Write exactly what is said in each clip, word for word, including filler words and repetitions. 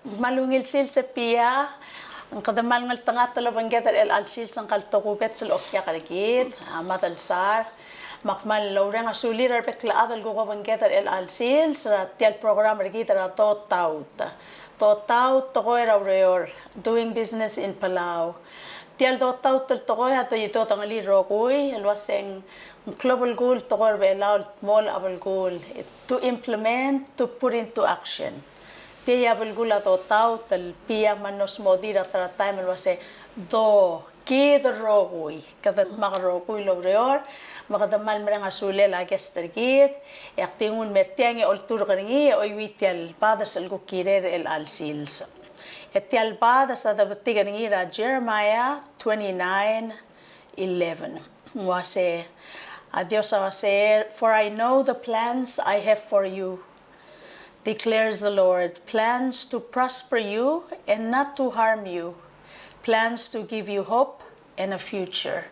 Kmal ungil sils e Pia, kede kmal ngeltengat el obengked er chelecha el sils, ngka el tokubets el okiak er kid, a Madelsar. Me ak kmal oureng a sulir a rebek el chad el kuk obengked er chelecha el sils er tia el program er kid er a Dotaut. Dotaut, tekoi er a ureor, doing business in Palau. Tia el dotaut el tekoi a di dodengelii el rokui el uaseng ng klou a belkul el tekoi er a Belau el dmolech a belkul, to implement, to put into action. Tia a belkul a dotaut el Pia me ng mlo smodii er a ta er a taem el uase, do, kid el rokui, kede dmak el rokui el oureor, me kede kmal mereng a sulel a guest er kid, e ak di nguu el mer tiang e olturk er ngii e chuieuii tia el bades el kuk kirel er chelecha el sils. E tia el bades a debetik er ngii er a Jeremiah twenty-nine eleven. Ng uase, a Dios a uase, "For I know the plans I have for you, declares the Lord, plans to prosper you and not to harm you, plans to give you hope and a future."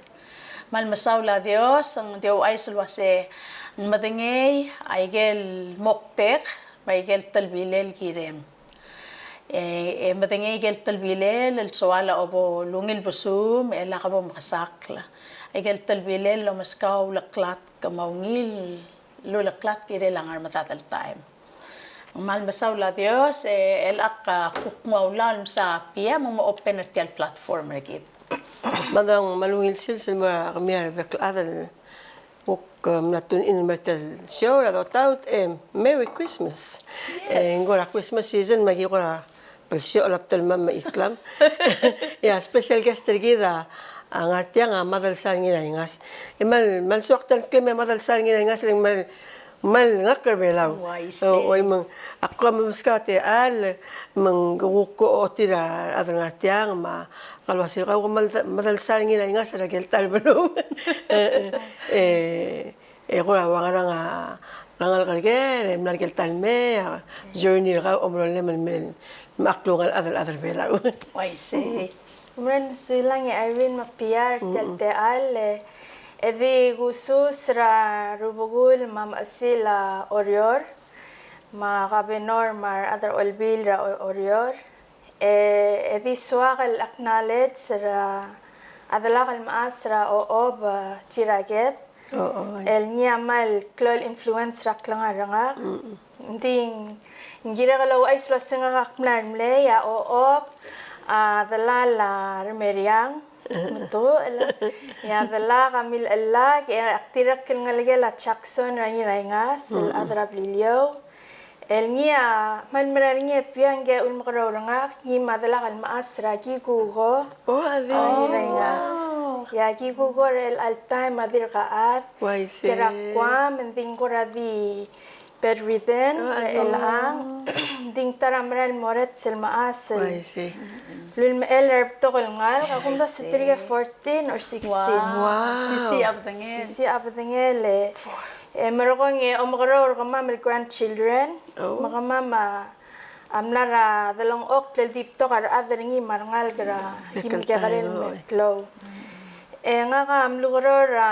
Kmal mesaul a Dios, ng di ouchais el uase, ng medengei a ikel moktek, me a ikel telbilel el kirem. E, e medengei a ikel telbilel el soal a obo lungil besum, e lak bo mekesakl. A ikel telbilel el omeskau a uleklatk me a ungil el uleklatk el kirel a ngar er a medad el taem. Ng kmal mesaul a Dios, e, el ak, a, kuk nguu a ulaol el mesa Pia me ng mo open er tia el platform er kid. Me a dang, kmal ungil sils el mo er kemiu a rebek el chad el kuk, e, mla tune in el mer tia el show er a Dotaut, e, Merry Christmas. Yes. E, ng kora Christmas season me aki kora belsiochel a bdelmam me a chiklam. E a special guest er kid a, a ngar tiang a Madelsar Ngiraingas. E kmal, kmal soak tia el klem e Madelsar Ngiraingas, e le ng kmal, kmal ngak er a Belau. Uaisei. O, oi me ng, ak kuk meskau a techall, me ng kuk ochotii er a rechad el ngar tiang, me a kmal uaisei, kau Madelsar Ngiraingas er a ikel ta el beluu. E, e, e, E kora ua ngerang a rengalek er ker, e mla er ker el ta el mei, a journey er kau a omerolem el mei, me a klungel a chad el chad er a Belau. Uaisei. Meren sulang e Irene me a Pia er tia el techall, e di kusus er a rubekul me a mechesil a Oreor, me a governor me a rechad er a olbiil er a O-, Oreor, E, e di soak el acknowledge er a delak el mechas er a Ochob, e, Chiraked. O, o, e. El ngii a kmal klou el influence er a klengar er ngak. Mm, mm. Ng di ng kirek el ouchais el uaseng ngak a kmal mlei, a Ochob a delal a remeriang. Me te kuk, el, e a delak a milechellak, e ak dirrek el ngelekel a Jackson er a Ngiraingas, el chad er a Beliliou. El ngii a, kmal mera er ngii e Pia, ngike ulemekerreu er ngak, ngii me a delak el mechas er a Kikuko. O, a di. A Ngiraingas. Wow. E a Kikuko er chelecha el taem a dirk a chad. Uaisei. Ker a Guam, e ng di ng kora di bedridden, o, a di. Er chelechang, ng di ng ta er a mera el mo er sel mechas el. Uaisei. Lulemechell er a rebetok el ngalek, a kumdasu e tirke fourteen or sixteen. Wow. Wow. Sisiich a bedengel. Sisiich a bedengel, e. E merekong e omekerreu er kemam el grandchildren. O. Me kemam a, a mla er a delengchokl el di betok a rechad er ngii me a rengalek er a kim kekerei el me klou. E ngak a mlukerreu er a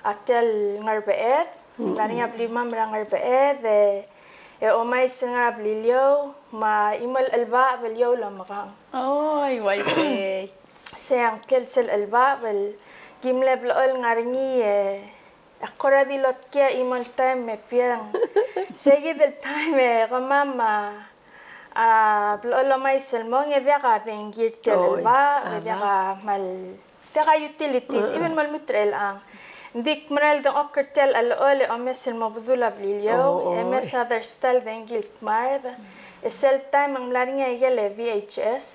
a tia el Ngerbeched, mm, mla er ngii a blimam er a Ngerbeched, e, e omais el ngar er a Beliliou, me a chimo el chelebacheb el iou el omekang. Oi, uaisei. Sei a ngklel sel chelebacheb el kim mle blechoel ngar er ngii, e, e ak kora di lotkii a chimo el taem me Pia. Sei kid el taem e kemam a, a blechoel omais el mong e diak a dengki er tia el chelebacheb, e diak a kmal Diak a utilities, even mo lmuut er chelechang. Ng di ak mera el dengchokl er tia el chelechol e omes el mo bedul a Beliliou, e mes a dersta el dengki el kmard. E sel taem e ng mla er ngii a ikel V H S,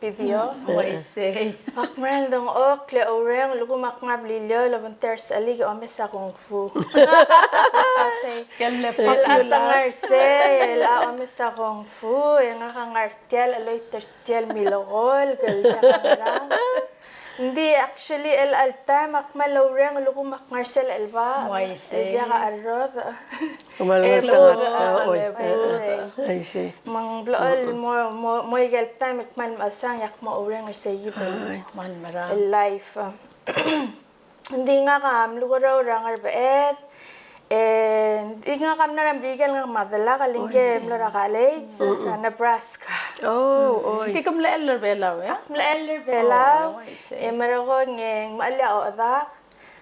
video. Uaisei. Ak mera el dengchokl e oureng, lsekum ak ngar er a Beliliou el obengterir a sechelik e omes a kung fu. Sei. Kel mle popular. El a ta ngar sei, el a omes a kung fu, e ngak a ngar tia el cheloit er tia el milekoi, el diak a ngerang. Ng di actually el chelecha el taem ak kmal oureng el kuk ak ngar sel chelebacheb. Uaisei. El diak a cherrodech. Kmal ngeltengat. Uaisei. Me ng blechoel mo, mo, mo ikel taem e kmal mechesang e ak mo oureng er sei kid el life. Ng di ngak a mlukerreu er a Ngerbeched, e, ng di ngak a mla er a Merikel ngak me a delak el ngke mlo er a college, er a Nebraska. Oh, oi. Ng di ke mlechell er Belau, e? Ak mlechell er Belau. Oh, I see. E merekong e ng mle a ochedak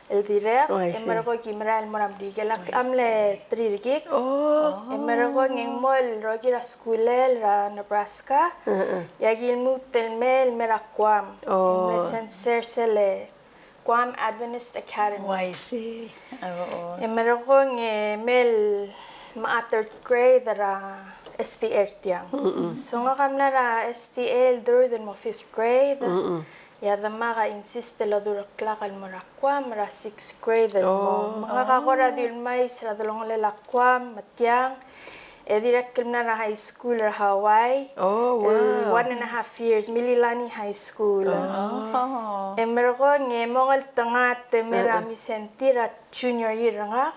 el dirrek, oh, I see, e merekong ki merael el mo er a Merikel. Ak mle three er kid. Oh. E merekong e ng mo el rokir a skuul er a Nebraska. Mm-mm. E aki lmuut el mei el mer a Guam. Oh. E mle sensei er sel Guam Adventist Academy. Oh, I see. Oh, oh. E merekong e mei el mei a third grade er a S D A er tiang. Mm-mm. So ngak a mla er a S D A el third el mo fifth grade. Mm-mm. E a demak a insist el odureklak el mo er a Guam er a sixth grade el mo. Oh. Me ngak a kora di ulmais er a delongelel a Guam me tiang. E dirrek el mla er a high school er a Hawaii. Oh, wow. El one and a half years, Mililani High School. Oh. E merekong e mo ngeltengat e mei er a, eh, eh, Mindszenty er a junior year er ngak.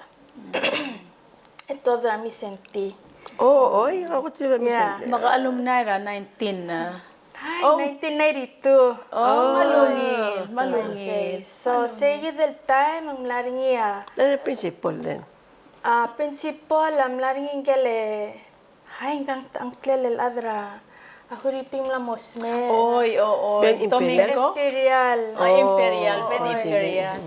E tuobed er a Mindszenty. Oh, oi, ngak a kot er a Mindszenty. Yeah. Me ke alumni er a nineteen, a? Ai, oh, nineteen ninety-two. Oh, me a ungil, me a ungil. So, seikid el taem e ng mla er ngii a, eh, principal then. A principal a mla er ngii ngike el, ai, ngkang, ngklel el chad er a, a Huriping mla mo smecher. Oi, o, oi. Ben Imperial? Imperial. A, oh, Imperial, Ben Imperial.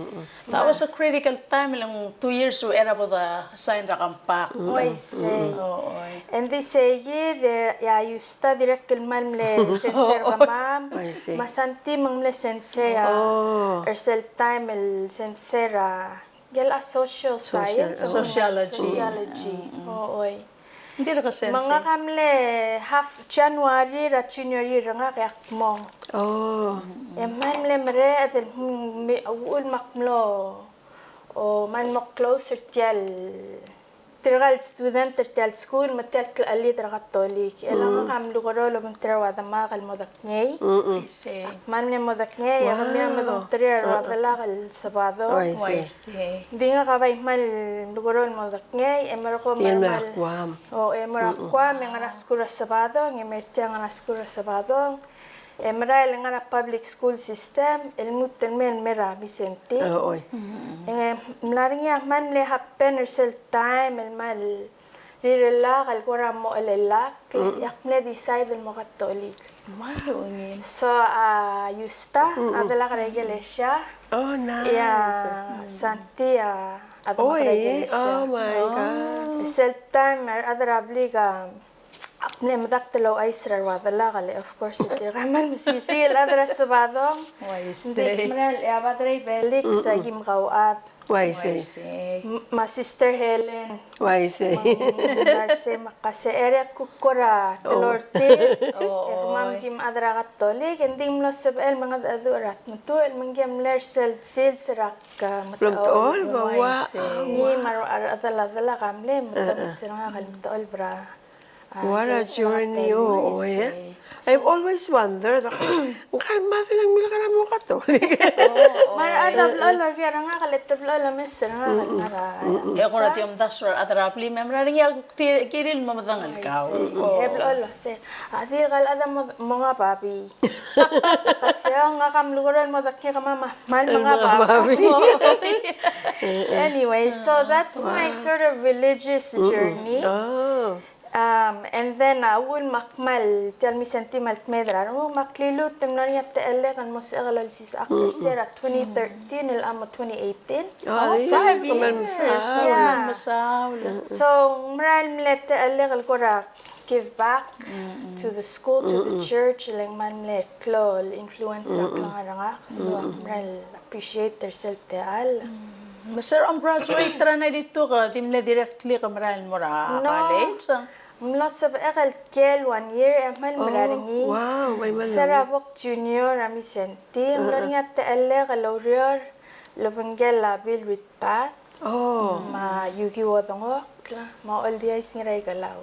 That was a critical time, el ng two years er a bo de sign er a compact. Oi, sei. O, oi. Ng di seikid e a Yusta dirrek el kmal mle sensei er kemam. Oi, sei. Me a Santi me ng mle sensei a, oh, er sel taem el sensei er a Ngike el social science, social, sociology. Sociology. Mm, mm. O, oi. Ng dirk sensei. Me ngak a mle half January er a junior year er ngak e ak mong. Oh. E kmal mle mereched el, mm, me, uchul me ak mlo, o, kmal mo close er tia el tirka el student er tia el skuul me tia el klechelid er a Katolik. E le ngak a mlukerol el obengterir a rua demak el mo dekngei. Mm-mm. I see. Ak kmal mle mo dekngei, e kemiu a medengterir a rua delak el Sabadong. Oh, I see. Ng di ngak a bai kmal mlukerol el mo dekngei, e merekong me a Guam. O, e mo er a Guam, e ngar er a skuul er a Sabadong, e mer tiang ngar er a skuul er a Sabadong. E merael el ngar er a public school system, el lmuut el mei el mer a Mindszenty. O, oi. E mla er ngii a kmal mle happen er sel taem el kmal rirellak el kora mo chelellakl, e ak mle decide el mo Katolik. Wow, ungil. So, a Yusta a delak er a ikelesia. Oh, nice. E a Santi a delak er a ikelesia. Oh, my gosh. E sel taem a rechad er a blik a ak mle medakt el ouchais er a rua delak, le of course, e tirka a kmal mesisiich el chad er a Sabadong. Ng di kmal, e a Padre Felix a kim kauchad. Uaisei. M-, me a Sister Helen. Uaisei. Me ng mla er sei me ak kmo, e ak kuk kora teloi er tir. E kemam kim chad er a Katolik, e ng di mlo sebechel el mengedecheduch er a tmetuchl, me ngii a mle er sel sils er a kmetecholl. Uaisei. Ngii me a rechad el delak a mle metemes er ngak el metecholl er a What a journey, o, e. I've always wondered, ngkal mad el ng milekar a mo Katolik. Me a rechad a blechoel el oker er ngak, le te blechoel el omes er ngak, el ngar er a. E kora di omdasu er a rechad er a blim, me mera er ngii a kirir el mo medengei el kau. E blechoel el sei, a dirk el chad a mo, mo menga babii. Kasi ngak a mlukerol el mo dekngei, kemam a kmal menga babii. Anyway, so that's my sort of religious journey. Oh. Um, and then, a uchul me ak kmal, tia el Mindszenty me a kmeed er a renguk, me ak liluut e mlo er ngii a techellek el mo sebechek el olsisechakl er sei er a twenty thirteen el mo twenty eighteen. Oh, five years. Yeah. So, ng mera el mle techellek el kora give back to the school, to the church, le ng kmal mle klou el influence er a klengar er ngak, so ak mera el appreciate er sel techall. Me se er a graduate er a ninety-two ke di mle directly ke merael el mo er a college? No. Ng mlo sebechek el kiei el one year e kmal mera er ngii. Wow, bai mera. Se er a bo k junior er a Mindszenty, ng mlo er ngii a techellek el oureor el obengkel a Bill Ritpath. Oh. Me a Yukiwo Dengokl, me a Oldiais Ngiraikelau.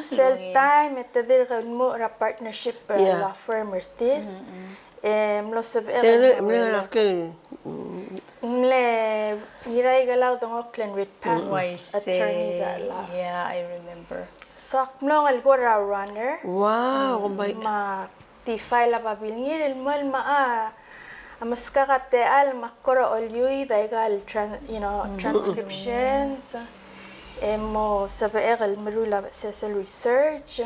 Sel taem e te dirk lmuut er a partnership er a law firm er tir. E mlo sebechek el mle, mle Ngiraikelau Dengokl and Ritpath attorneys at law. Yeah, I remember. So ak mlo el kora runner. Wow, me a di file a babilngir el mo el me a, a meskak a techall me ak kora oliuid aika el tran-, you know, transcriptions. E mo sebechek el meruul a beches el research.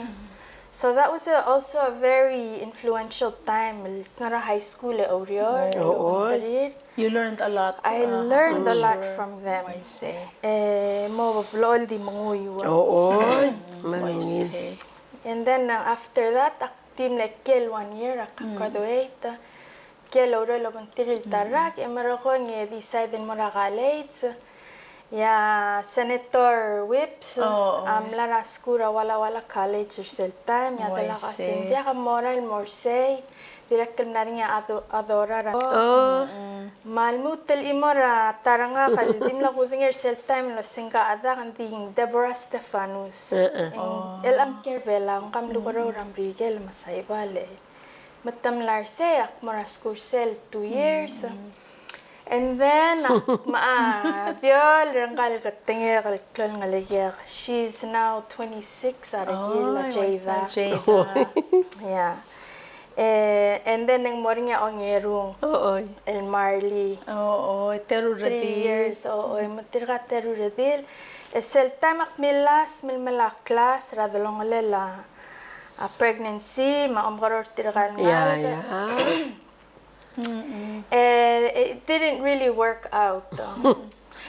So that was a, also a very influential time el kngar er a high school e oureor. Oh, el oi. You learned a lot. I learned a lot from them. I see. E mo blechoel di menguiu. Oh, oi. I see. And then, uh, after that, ak di mle kiei el one year, ak graduate. Kiei el oureor el obengterir el ta el rak, e merekong e decide el mo er a college. E a Senator Whipps a mla er a skuul er a Walla Walla College er sel taem, e a delak a se ng diak a morael el mo er sei, dirrek el mla er ngii a ado-, adorar a. Me a lmuut el chimo er a ta er ngak el di mla kudengei er sel taem el osengek a chedak, ng di Deborah Stephanus. Ng, el a mker er a Belau, ng ka mlukerreu er a Merikel me a Saibal e. Me te mla er sei, ak mo er a skuul er sel two years. And then, ak mo a Biol er ngka el ketengek el klou el ngelekek. She's now twenty-six, a rekil a Jada. Yeah. E, and then, ng mo er ngii a ongerung el Marley. Three years, oi, me tirka teru el redil. E sel taem ak millasem el mei el class er a delongelel a a pregnancy, me a omekerreu er tirka el ngalek. E, it didn't really work out.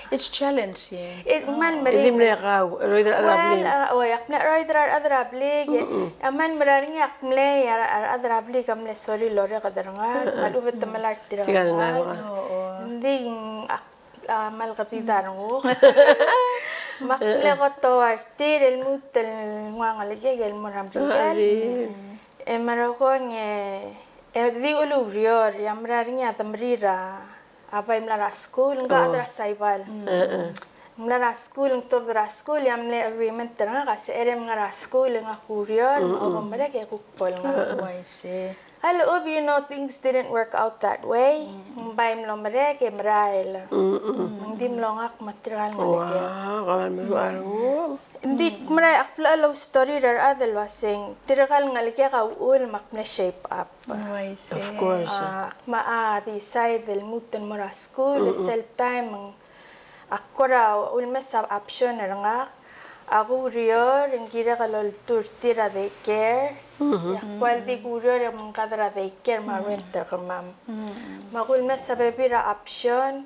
It's challenging. It, ng kmal meringel. Di mle kau, cheroid er a rechad er a blik. Well, a, oi, ak mle cheroid er a rechad er a blik, e, a kmal mera er ngii, ak mle, a, a rechad er a blik a mle sorir el orreked er ngak, me a lechub e te melai er tirka el ngalek. Ng di, ak a, kmal kedid a renguk. Me ak mle kotoua er tir el lmuut el nguu a ngelekek el mo er a Merikel. E merekong e, e di ulureor, e a mera er ngii a demerir a, a bai mla er a skuul, ngka a chad er a Saibal. Ng mla er a skuul, ng tuobed er a skuul, e a mle agreement er ngak a se cherei el ngar er a skuul, e ngak oureor, me a obo merek e kuk bo el ngar. Oh, I see. A lechub, you know, things didn't work out that way. Ng bai mlo merek e merael. Me ng di mlo ngak me tirka el ngelekek. Wow, kmal mesulang. Ng di ak merael, ak blechoel oustory er a rechad el uaseng, tirka el ngelekek a uchul me ak mle shape up. Oh, I see. Of course. A, me a decide el lmuut el mo er a skuul, e sel taem ng Ak kora ulemes a option er ngak, ak oureor, ng kirek el oltuu er tir er a daycare. E ak kmal di oureor e mengkad er a daycare me a rent er kemam. Me ak ulemes a bebil er a option,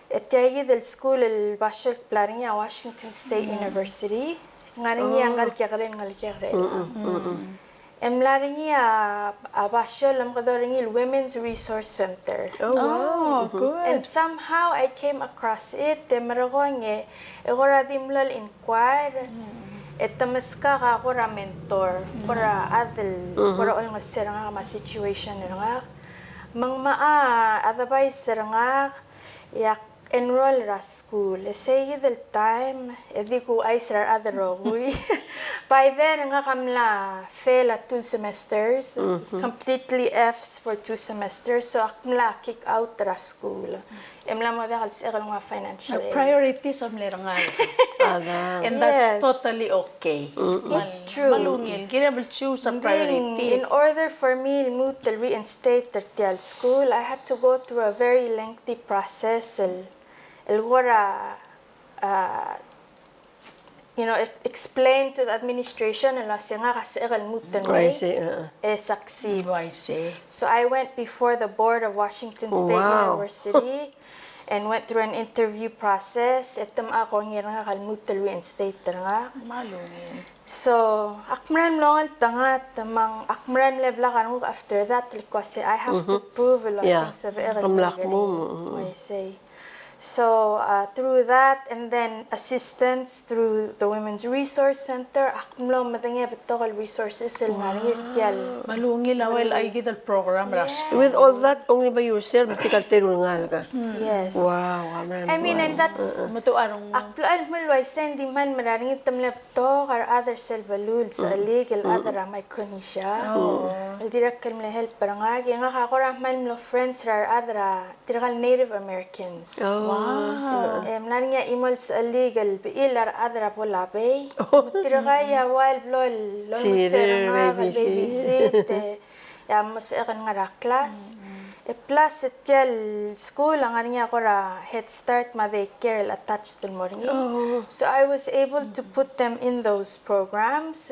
e tia kid el skuul el basio el kbla er ngii a Washington State University. Ng ngar er ngii a ngka el kekerei el ngelekel er chelechang. E mla er ngii a, a basio el omekedong er ngii el Women's Resource Center. Oh, wow. Oh, good. And somehow I came across it, e merekong e, e kora di mlo el inquire, e te meskak a kora mentor, kora chad el, kora olengeseu er ngak me a situation er ngak. Me ng mo a advice er ngak, e ak enroll er a skuul. E sei kid el taem, e di kuchais er a rechad el rokui. By then, ngak a mla fail a two semesters, completely Fs for two semesters, so ak mla kick out er a skuul. E mla mo diak el sebechek el nguu a financial aid. Priorities a mle er ngak. And that's totally okay. It's true. Me a ungil, kirem el choose a priority. In order for me el lmuut el reinstate er tia el skuul, I had to go through a very lengthy process el el kora, uh, you know, e-, explain to the administration el uase ngak a sebechek el lmuut el mei e succeed. Oh, I see. So I went before the board of Washington State University and went through an interview process, e te mla kongei er ngak el lmuut el reinstate er ngak. Me a ungil. So, ak mera el mlo ngeltengat, me ng ak mera el mle blak a renguk after that, el kmo se I have to prove el uase ng sebechek el mei. I see. So, uh, through that, and then assistance through the Women's Resource Center, ak mlo medengei a betok el resources el ngar er ngii er tia el. Me a ungil a ua el chai kid el program er a skuul. With all that, only by yourself, tirka el teru el ngalek. Yes. Wow, I mean, and that's, ak blechoel el mle uaisei, ng di kmal mera er ngii, te mle betok a rechad er sel beluu el secheliik el chad er a Micronesia el dirrek el mle help er ngak, e ngak a kora kmal mlo friends er a rechad er a tirka el Native Americans. Wow. E mla er ngii a chimo el secheliik el bechil a rechad er a Ponape. Me tirka a ua el blo el olengeseu er ngak el babysit, e a mo sebechek el ngar er a class. E plus e tia el skuul a ngar er ngii a kora Head Start me a daycare el attached el mo er ngii. So I was able to put them in those programs.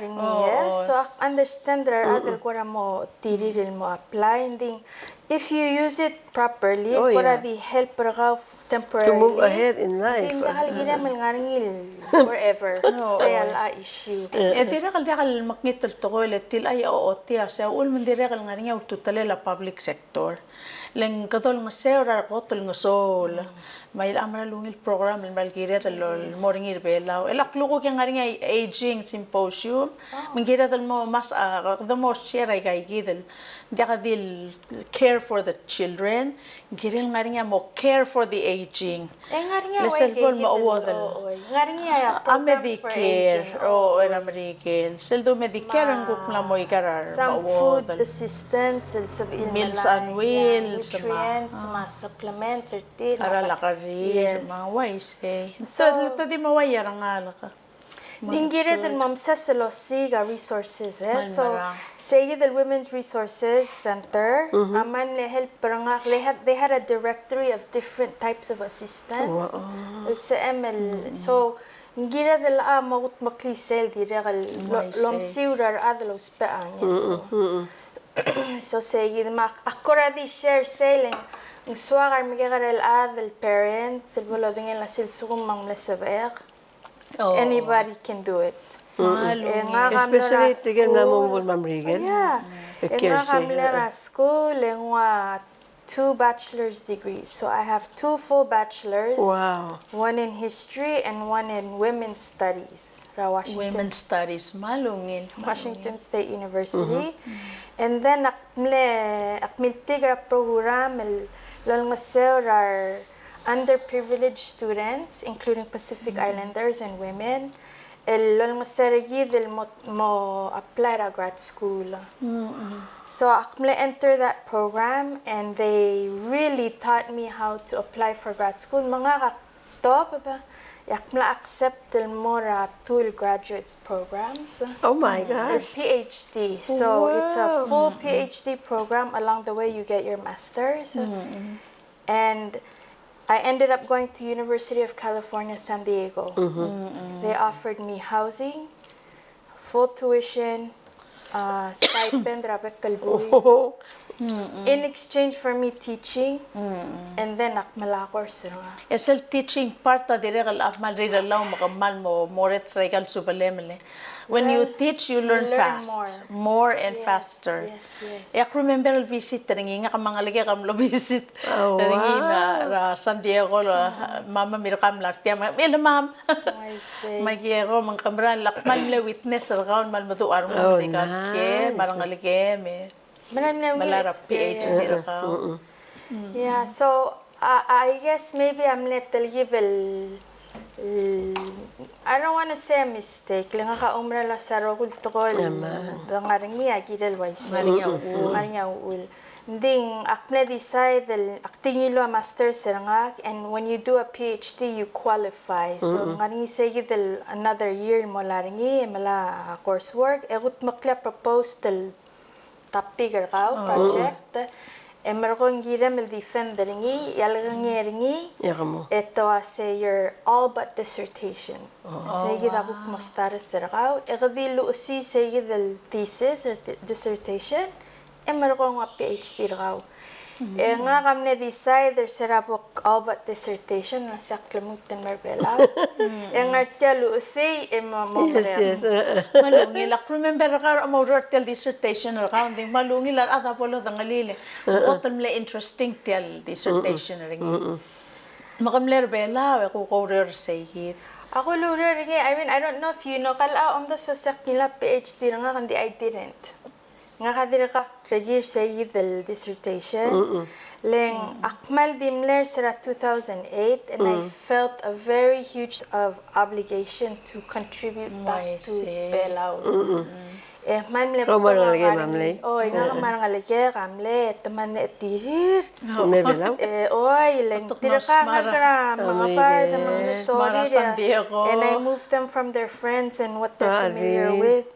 er ngii, e. So ak understand er a rechad el kora mo tirir el mo apply, ng di, if you use it properly, kora di help er kau temporarily. To move ahead in life. Ng di ng diak el kirem el ngar er ngii el forever. Sei a issue. E dirrek el diak el mekngit el tekoi el tilecha e ochotii a, se a uchul me ng dirrek el ngar er ngii a ultutelel a public sector. Le ng kede olengeseu er a rekot el ngesoul. Me a ilecha a mera el ungil program el mera el kired el mo er ngii er Belau. El ak lukuk e ng ngar er ngii a aging symposium. Me ng kired el mo mas, a, kede mo share aika ikid el. Ng diak di el care for the children. Ng kirel ngar er ngii a mo care for the aging. E ngar er ngii a, le sel bo el mo uodel. Ngar er ngii a, a programs for Medicare, aging. O, er a Merikel. Sel do Medicare ng kuk mla mo ika er a, some food assistance, el sebechir el Meals on Wheels, nutrients, me a supplements, er tir, a ralekeriil, me a uaisei. So, te di mo uai a rengalek. Ng di ng kired el mo mesa sel osiik a resources, e. So, sei kid el Women's Resources Center, a mle help er ngak, they had, they had a directory of different types of assistance. El sebechem el, so, ng kired el, a, mo kudmeklii sel dirrek el lo-, lomesiu er a rechad el ousbech a ngeso. So, sei kid me ak kora di share sel, e ng soak a remekekerei el chad el parents, el bo lodengei el sel lsekum me ng mle sebechek. Anybody can do it. E ngak a mle er a school. Especially tirke el mla mo bo el Merikel. Yeah. E ngak a mle er a school, e ng ua two bachelor's degrees. So I have two full bachelors, one in history and one in women's studies, er a Washington. Women's studies, me a ungil. Washington State University. And then ak mle, ak miltik er a program el olengeseu er a underprivileged students, including Pacific Islanders and women, el olengeseu er kid el mo, mo apply er a grad school. So ak mle enter that program and they really taught me how to apply for grad school. Me ngak a tobed, e ak mla accept el mo er a two el graduate programs. Oh my gosh. PhD. So it's a full PhD program. Along the way you get your master's. And I ended up going to University of California, San Diego. They offered me housing, full tuition, uh, stipend er a bek el buil. In exchange for me teaching, and then ak mla course er ngak. E sel teaching part a dirrek el kmal rirellau me kmal mo, mo rets er aika el subelemel. When you teach, you learn fast. More and faster. Yes, yes. E ak remember el visit er ngii, ngak me a ngelekek a mlo visit er ngii me er a San Diego, el mama me er kau a mla er tiang, me le mam. Me a Diego me ng kmal, ak kmal mle witness er kau el kmal meduch a rengum er aika el kem, me a rengelekem, me a PhD er kau. Yeah, so I, I guess maybe a mle telkib el, el, I don't want to say a mistake, le ngak a oumerang el uase a rokui el tekoi el, a, ngar er ngii a kirel uaisei. Ngar er ngii a uchul. Ngar er ngii a uchul. Ng di ak mle decide el, ak di ngiluu a master's er ngak, and when you do a PhD, you qualify. So, ngar er ngii seikid el another year el mo er ngii, e melai a coursework, e kudmeklii a proposed el topic er kau, project, e merekong kirem el defend er ngii, e a lekengei er ngii, e te uase your all but dissertation. Seikid a kuk mo status er kau, e ke di luchesii seikid el thesis or di-, dissertation, e merekong ua PhD er kau. E ngak a mle decide er se er a bo all but dissertation, el uase ak lmuut el mer Belau. E ngar tia el luchesii, e mo, mo merek. Yes, yes. Me a ungil, ak remember er kau er a mo oureor er tia el dissertation er kau, ng di me a ungil a rechad a bo lodengelii el, kot el mle interesting tia el dissertation er ngii. Me ke mle er Belau, e kuk oureor er seikid? Ak ulureor er ngii, I mean, I don't know if you know, kau a omdasu el uase ak ngilai a PhD er ngak, ng di I didn't. Ngak a dirkak rekir seikid el dissertation. Le ng ak kmal di mle er se er a two thousand eight, and I felt a very huge of obligation to contribute back to Belau. E kmal mle betok a ngar er ngii. Oi, ngak a kmal ngelekek a mle, te kmal mle chetirir. Mle Belau? E, oi, le ng dirkak ngak er a mengebar, te mengesorir. And I moved them from their friends and what they're familiar with.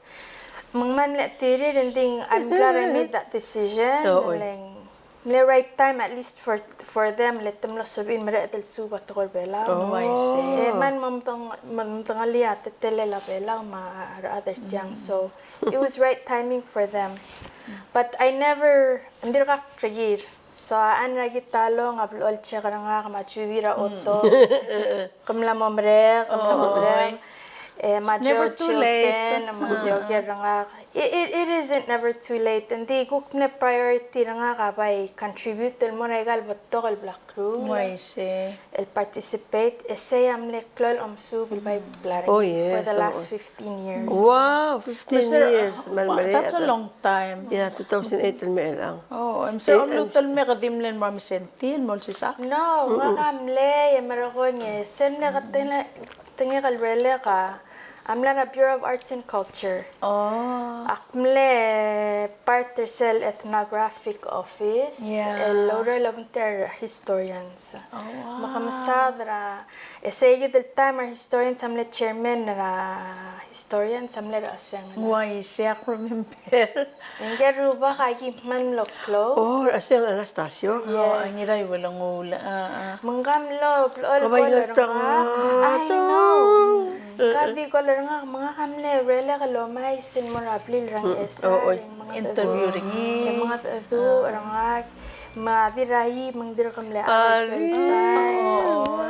Me ng kmal mle chetirir, and then I'm glad I made that decision. Le ng mle right time, at least for, for them, le te mlo sebechir el mereched el suub a tekoi er Belau. Oh, I see. E kmal mo medeng-, mo medengelii a teletelel a Belau me a rechad er tiang. So, it was right timing for them. But I never, ng dirkak rekir. So, a Anne er a Kitalong a blechoel el check er ngak, me a Judy er a Oto. Ke mla mo merek, ke mla mo merek. E, me a Joe Chilton, me ng di oker er ngak. It, it, it isn't never too late. Ng di kuk mle priority er ngak a bai contribute el mo er aika el betok el bla kruul el participate, e sei a mle klou el omesub el bai bla er ngii for the last fifteen years. Wow, fifteen years. That's a long time. Yeah, two thousand eight el mei er chelechang. Oh, e mse a lmuut el mei e ke di mle mo er a Mindszenty el mo olsisechakl? No, ngak a mle, e merekong e sel mle ketengel, ketengel el relek a mla er a Bureau of Arts and Culture. Oh. Ak mle part er sel ethnographic office. Yeah. El oureor el obengterir a historians. Oh, wow. Me ke mesaod er a E seikid el taem a historians a mle chairman er a historians a mle Recheseng. Uaisei, ak remember. Ngike el rubak a ki kmal mlo close. Oh, Recheseng Anastasio. Yes. Oh, a Ngirai Ulengull, a, a. Me ngka a mlo, mlo, mlo call er ngak. I know. Ka di call er ngak, me ngak a mle relek el omais el mo er a blil er a Ngchesar. Oh, oi. Interview er ngii. E mengedecheduch er ngak. Me a di er a i, me ng dirk mle a result. Oh.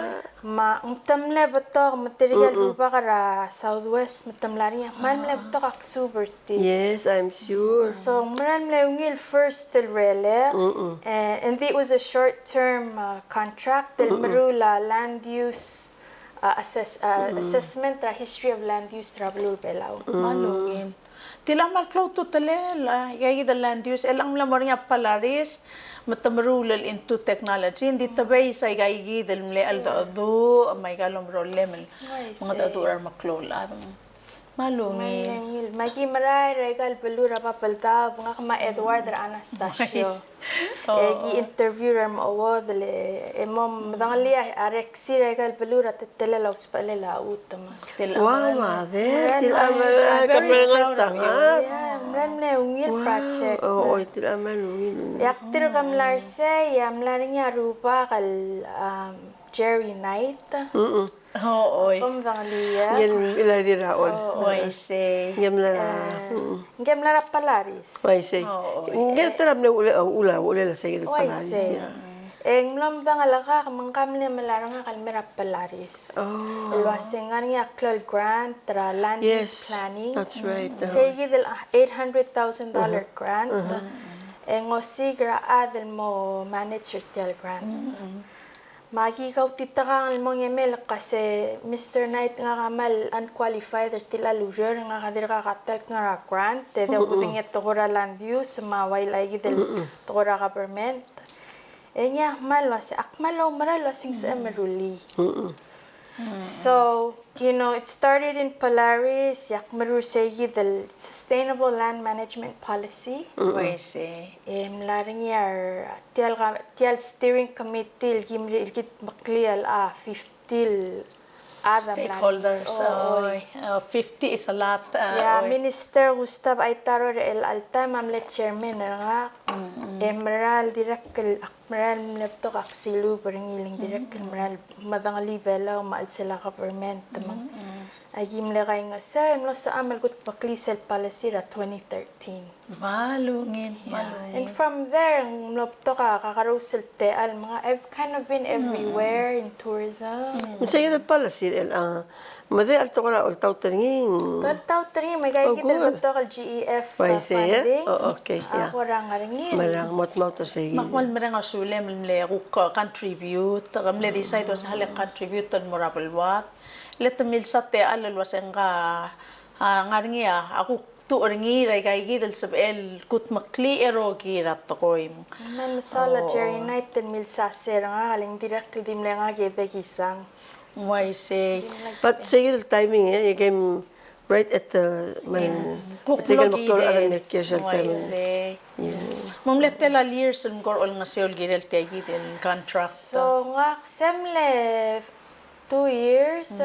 Me ng te mle betok, me tirke el rubak er a Southwest, me te mla er ngii, me ng mle betok a ksuub er tir. Yes, I'm sure. So, ng mera el mle ungil first el relek, eh, and it was a short-term, uh, contract, el meruul a land use, uh, assess-, uh, assessment er a history of land use er a beluu er a Belau. Me a ungil. Tilecha kmal klou a ultutelel, a, aika kid el land use, e chelechang ng mla mo er ngii a Polaris, me te meruul el into technology, ng di te base aika kid el mle cheldecheduch, me aika el omerolem el mengedecheduch er a remeklou el chad. Me a ungil. Me a ungil. Me aki merael er aika el beluu er a Babeldaob, ngak me a Edward er a Anastasio. E ki interview er a remechuodel, e mo medengelii a reksi er aika el beluu er a teletelel a usbechelel a chutem. Wow, mother, tilecha mera, kmal ngeltengat. Yeah, mera el mle ungil project. Oi, tilecha mera el ungil. E ak dirk mla er sei, e a mla er ngii a rubak el, um, Jerry Knight. Mm-mm. Oi. Kom medengelii. Ngii el mla er a Dirraol. Uaisei. Ngii el mla er a, mm. Ngii el mla er a Polaris. Uaisei. Ngii el ta er a mle ule, ule, ule el seikid el Polaris. Uaisei. E ng mlo medengelii ngak, me ngka a mle melai er ngak el mer a Polaris. Oh. El uase ng ngar er ngii a klou el grant er a land use planning. Yes, that's right. Seikid el, ah, eight hundred thousand dollar grant. E ng osiik er a chad el mo manage er tia el grant. Me aki kautitekangel el mo ngemei el kmo se Mister Knight ngak a kmal unqualified er tilecha el ureor, ngak a dirkak a talk er a grant, e de kudengei a tekoi er a land use, me a ua ika kid el tekoi er a government. E ngii a kmal uase, ak kmal oumera el uase ng sebechem el rullii. So, you know, it started in Polaris, e ak meruul er seikid el Sustainable Land Management Policy. Uaisei. E mla er ngii a, tia el, tia el steering committee el kim, el kudmeklii el a fifty el chad a mla. Stakeholders, oh, oi. Oh, fifty is a lot, uh, yeah, oi. Minister Gustav Aitaro er chelecha el taem a mle chairman er ngak. E mera el dirrek el, ak mera el mle betok a ksilub er ngii el ng dirrek el mera el medengelii Belau me a chelsel a government me ng. Aki mle kaingeseu e mlo sebecham el kudmeklii sel policy er a twenty thirteen. Me a ungil, me a ungil. And from there, ng mlo betok a kakerous el techall me ng, I've kind of been everywhere in tourism. Me seikid el policy er chelecha, me de a le tekoi er a oltaut er ngii. Oltaut er ngii, me aika kid el betok el G E F funding. Oh, okay, yeah. A kora ngar er ngii. Me ng mo tmaut er seikid. Me ak kmal mereng a sulem el mle kuk contribute, ke mle decide el uase ng contribute el mo er a beluad. Le te milsa techall el uase ngka, a, ngar er ngii a, a kuk tuch er ngii er aika kid el sebechel el kudmeklii e rokir a tekoi. Me ng mesaul a Jerry Knight el milsa se er ngak, le ng dirrek el di mle ngak e dekisang. Uaisei. But seikid el timing, e, you came right at the, me, yes. Kuk mlo kirel. Uaisei. Me ng mle tela el years el mkor olengeseu el kirel tia kid el contract. So, ngak se mle two years.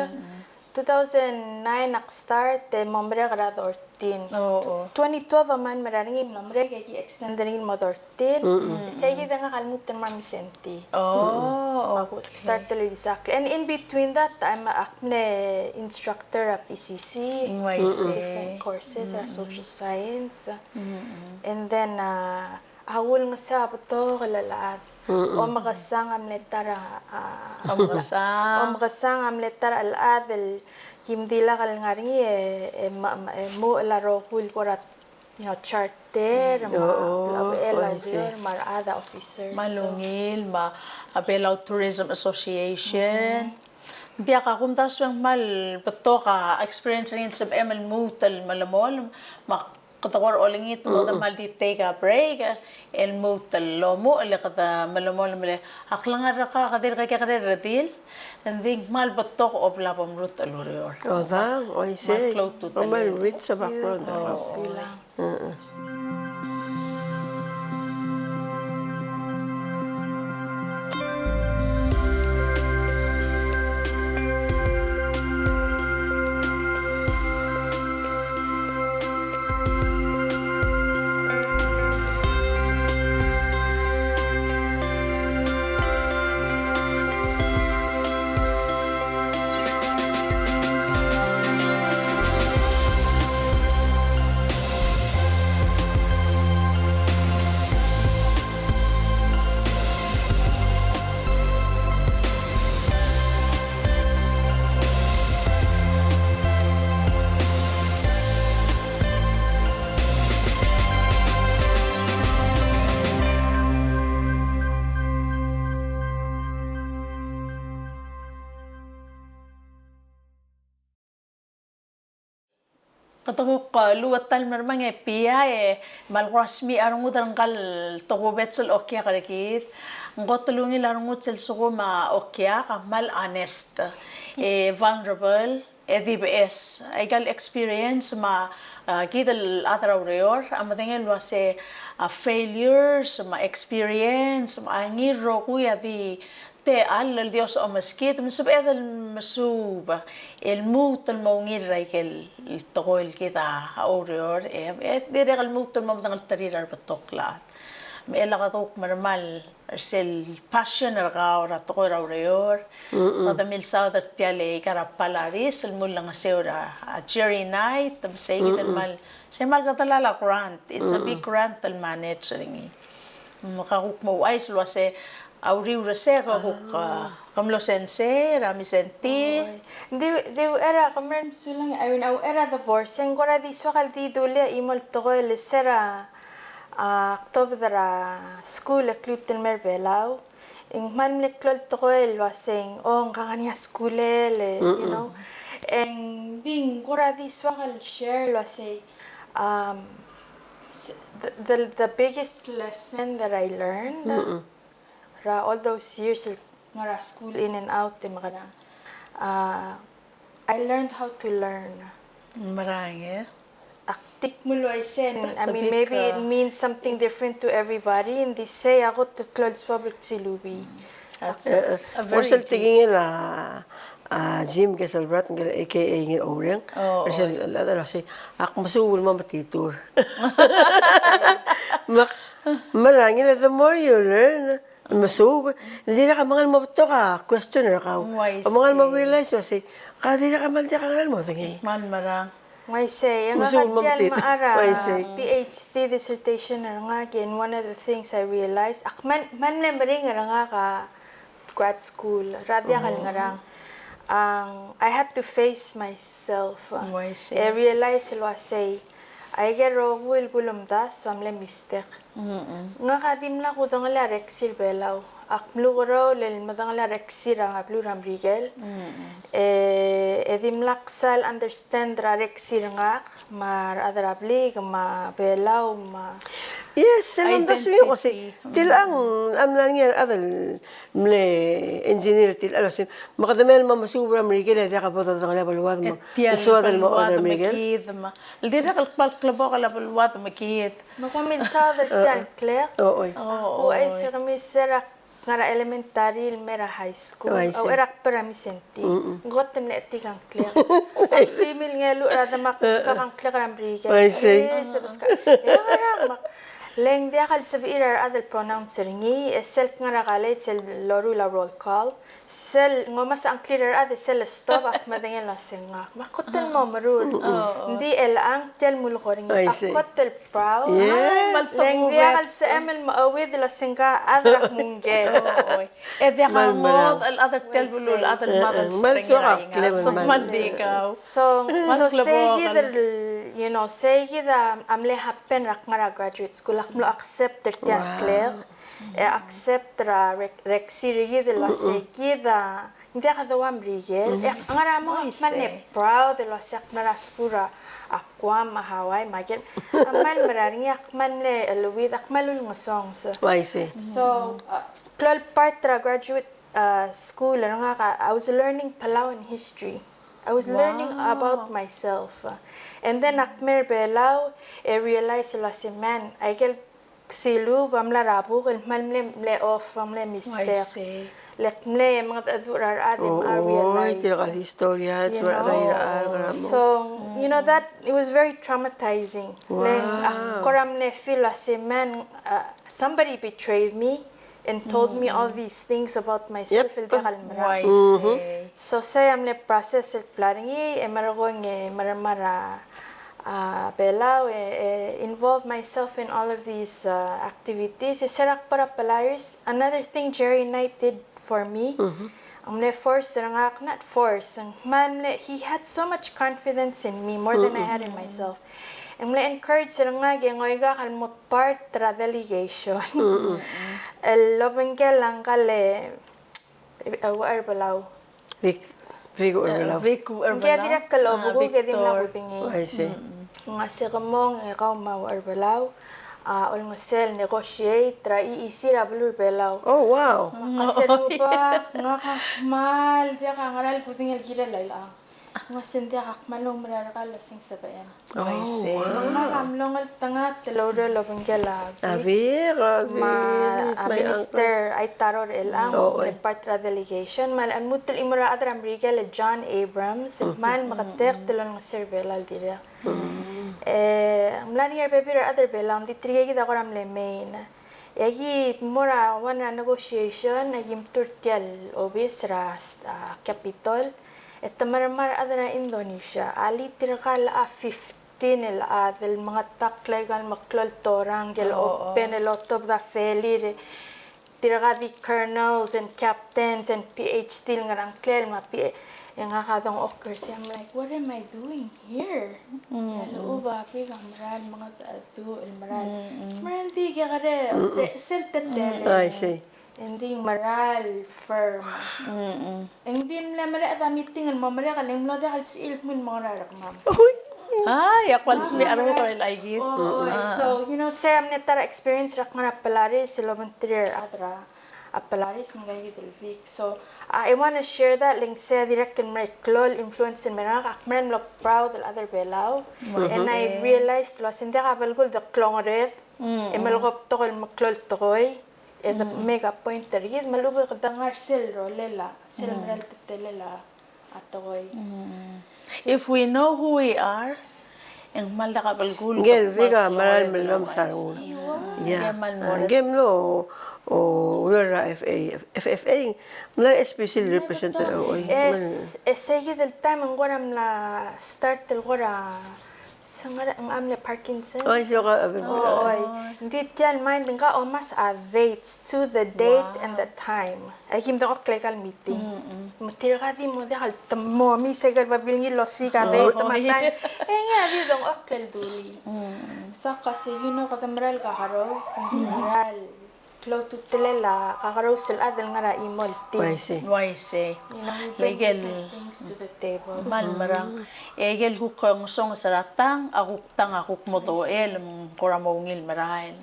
Two thousand nine ak start, e mo merek er a thirteen. Oh, oh. Twenty twelve a mle mera er ngii, mlo merek e ki extend er ngii el mo thirteen. Seikid e ngak a lmuut el mo er a Mindszenty. Oh, okay. Ak start el exactly. And in between that, I'm a, ak mle instructor er a P C C. Uaisei. Different courses er a social science. And then, uh, a kulengeseu a betok el chad. Omekesang a mle ta er a, a, omekesang. Omekesang a mle ta er a chad el kim di lak el ngar er ngii e, e, ma, ma, e, mo el a rokui el kora, you know, charter, me a, oh, oh, Belau, I see. Ureor, me a rechad a officers. Me a ungil, me a Belau Tourism Association. Ng diak a kumdasu e ng kmal betok a experience er ngii el sebechem el lmuut el melemolem, me a kede kora olengit me kede kmal di take a break, el lmuut el omuchel e kede melemolem el, a klengar er kau a dirk kekerei el redil, e ng di kmal betok a bla bo mruut el ureor. O, da, uaisei. Kmal klou a ultutelel. Kmal rich a background. Kede kuk, e, luut el mermang e Pia, e, me a le kora smiich a rengud er ngka el tokubets el okiak er kid. Ng kot el ungil a rengud sel sekum a okiak a kmal honest, e, vulnerable, e di beches aika el experience me a, a, kid el chad er a ureor a medengei el uase, a, failures me a experience me a ngii el rokui a di techall el di osomeskid me sebeched el mesuub el lmuut el mo ungil er aike el tekoi el kid a oureor, e, e dirrek el lmuut el mo medengelterir a rebetok el chad. Me chelecha kede kuk mermang er sel passion er kau er a tekoi er a ureor. Kede milsaod er tia el, aika er a Polaris el mulengeseu er a, a, Jerry Knight, me sei kid el kmal, sei kmal kede lal a grant. It's a big grant el manage er ngii. Me ka kuk mo ouchais el uase a uriul er sei ke kuk, a, ke mlo sensei er a Mindszenty. Di, di uchei er a, ke mera el mesulang, I mean, a uchei er a divorce, e ng kora di soak el di dulii a chimo el tekoi el se er a, a, ak tobed er a skuul e ak lmuut el mei er a Belau. E ng kmal mle klou el tekoi el uaseng, o, ngka a ngar er ngii a skuulel, e, you know. E ng di ng kora di soak el share el uasei, um, s-, the, the, the biggest lesson that I learned, er a all those years el ngar er a school in and out e mekerang. Uh, I learned how to learn. Mekerang, e? Ak di kmo uaisei, I mean, maybe it means something different to everybody, ng di sei a kot el klou el suobel el ksilubii. That's a, a very deep. Ng sel tekingel a, a, Jim Keselbrat, ngike el, A K A Ngiraureng. Oh, er sel, oh. Ak mesuub el mo metitur. Me ak, mekerang, e le the more you learn, mesuub, ng dirrek a mengal mo betok a question er kau. Uaisei. A mengal mo realize, uaisei, ka dirrek a kmal diak a ngera el mo medengei. Kmal merang. Uaisei, e ng mesuub el mo metitur. Uaisei. Ngar er ngii a PhD dissertation er ngak, and one of the things I realized, ak kmal, kmal mle meringel er ngak a grad school, er a diak el ngerang. Ang, I had to face myself. Uaisei. E realize el uaisei, aike el rokui el kulemdasu a mle mistake. Ngak a dimlak kudengelii a reksi er a Belau. Ak mlukerreu el medengelii a reksi er a beluu er a Merikel. E, e dimlak sel understand er a reksi er ngak me a rechad er a blik me a Belau me a identity. Yes, sel mdasu e ko sei. Tilecha ng mla er ngii a rechad el mle engineer tilecha el uaisei, me kede mei el mo mesuub er a Merikel e diak bo dodengelii a beluad me ng soad el mo order er a Merikel. Me kid me, el dirrek el kmal klebokel a beluad me kid. Me kom milsaod er tia el klek. Oi. Ak ouchais er kemiu, se er a ngar er a elementary el mei er a high school. Uaisei. Ouchais er a kbo er a Mindszenty. Ng kot el mle chetik a ngklek. Sebechemiu el ngeluch er a demak, beskak a ngklek er a Merikel. Uaisei. Sebechemiu el ngeluch er a demak. Le ng diak el sebechir a rechad el pronounce er ngii, e sel kngar er a college el loruul a roll call. Sel, ng omes a ngklir a rechad e sel stop, ak medengei el uasei ngak. Me ak kot el mo meruul. Ng di chelechang tia el mulekoi er ngii. Uaisei. Ak kot el proud. Yes. Le ng diak el sebechem el mecheuid el uasei ngka a chad er a kmung. Oi. E diak a ngodech el chad er tia el beluu el chad el mad el sebechir a ngii. Kmal di kau. So, so sei kid el, you know, sei kid a, a mle happen er a kngar er a graduate school, ak mlo accept er tia el klek. E accept er a rek-, reksi er kid el uasei kid a ng diak a dua Merikel. E ngar er a mong, ak kmal mle proud el uasei ak mla er a skuul er a Guam me a Hawaii me a ker. Ak kmal mera er ngii, ak kmal mle cheleuid, ak kmal ulengesonges. Uaisei. So, uh, klou el part er a graduate, uh, school er ngak, I was learning Palauan history. I was learning about myself. And then ak mei er a Belau, e realize el uasei, man, aike el ksilubii a mla er a buk el kmal mle, mle off, mle mistake. Uaisei. Le ak mle mengedecheduch er a rechad e me a realize. Oi, tirka el historia, you know? So, you know, that, it was very traumatizing. Wow. Le ng, ak kora mle feel el uasei, man, uh, somebody betrayed me and told me all these things about myself el diak el mera. Uaisei. So sei a mle process el bla er ngii, e merekong e mermang er a, a, Belau, e, e involve myself in all of these, uh, activities. E se er a kbo er a Polaris, another thing Jerry Knight did for me, ng mle force er ngak, not force, ng kmal mle, he had so much confidence in me, more than I had in myself. Ng mle encourage er ngak e ngoikak el mo part er a delegation el obengkel a ngka el, e, Ucherbelau. Vic, Vic Ucherbelau. Vic Ucherbelau. Ngke a dirrek el obekuk e dimlak kudengei. Uaisei. Ng uase, ke mong e kau me a Ucherbelau a olengeseu el negotiate er a EEZ er a beluu er a Belau. Oh, wow. Me ak se el rubak, ngak a kmal diak a ngera el kudengei el kirel a chelechang. Ng uase ng diak, ak kmal oumera er kau el oseng sebechem. Oh, wow. Me ngak a mlo ngeltengat el oureor el obengkel a Vic. A Vic, a Vic, he's my uncle. Me a Minister Aitaro er chelechang, oh, e part er a delegation. Me a lmuut el chimo er a chad er a Merikel el John Abrams, el kmal meketeket el olengeseu er a Belau el dirrek. E ng mla er ngii a rebebil er a rechad er a Belau, ng di tirke kid a kora mle mei. E aki mo er a one er a negotiation, e aki mtuu er tia el obis er a, a, Capitol. E te mermang a rechad er a Indonesia, alii tirka el a fifteen el chad el mengetakl aika el meklou el torang el open el otobed a felir. Tirka di colonels and captains and PhD el ngerang klel me a P-, e ngak a dengchokl er sei, I'm like, what am I doing here? E a lechub a Vic a mera el mengedecheduch el mera el, mera el di kekerei, se, sel teletelel. I see. Ng di mera el firm. Ng di mle mereched a meeting el mo merek, e le ng mlo diak el sebechir el kmo ng mo ngera er kemam. Ui. Ai, ak kmal smecher er a rokui el aikid. Oh, so, you know, sei a mle ta er a experience er a kngar er a Polaris el obengterir a rechad er a, a Polaris me ng kaikid el Vic. So, I want to share that, le ng sei a dirrek el mera el klou el influence el mei er ngak, ak mera el mlo proud el chad er a Belau. And I realized el uase ng diak a belkul de klongered, e melekoi a betok el meklou el tekoi, e de make a point er kid, me a lechub e kede ngar er sel rolel a, sel mera el teletelel a tekoi. If we know who we are, e ng kmal diak a belkul. Ngii el Vic a mera el mellomes a rengul. Yeah. Ngii el mlo, o, ureor er a F A, F F A, mla special representative, oi. E sei kid el taem e ng kora mla start el kora, se ng ngar er ngii a mle Parkinson. Oi, se ka, a, oi. Ng di tia el mind, ng ka omes a dates, to the date and the time. Aki mdengchokl aika el meeting. Me tirka di mo diak el temomi, se aike el babilngel el osiik a date me a time. E ngii a di dengchokl el dulii. So ak uase, you know, kede mera el kakerous, ng di mera el klou a ultutelel a kakerous el chad el ngar er a chimo el team. Uaisei. Uaisei. You know, we bring different things to the table. Kmal merang. E aike el kuk ngesonges er a tang, a kuk tang a kuk medochel, me ng kora mo ungil merael.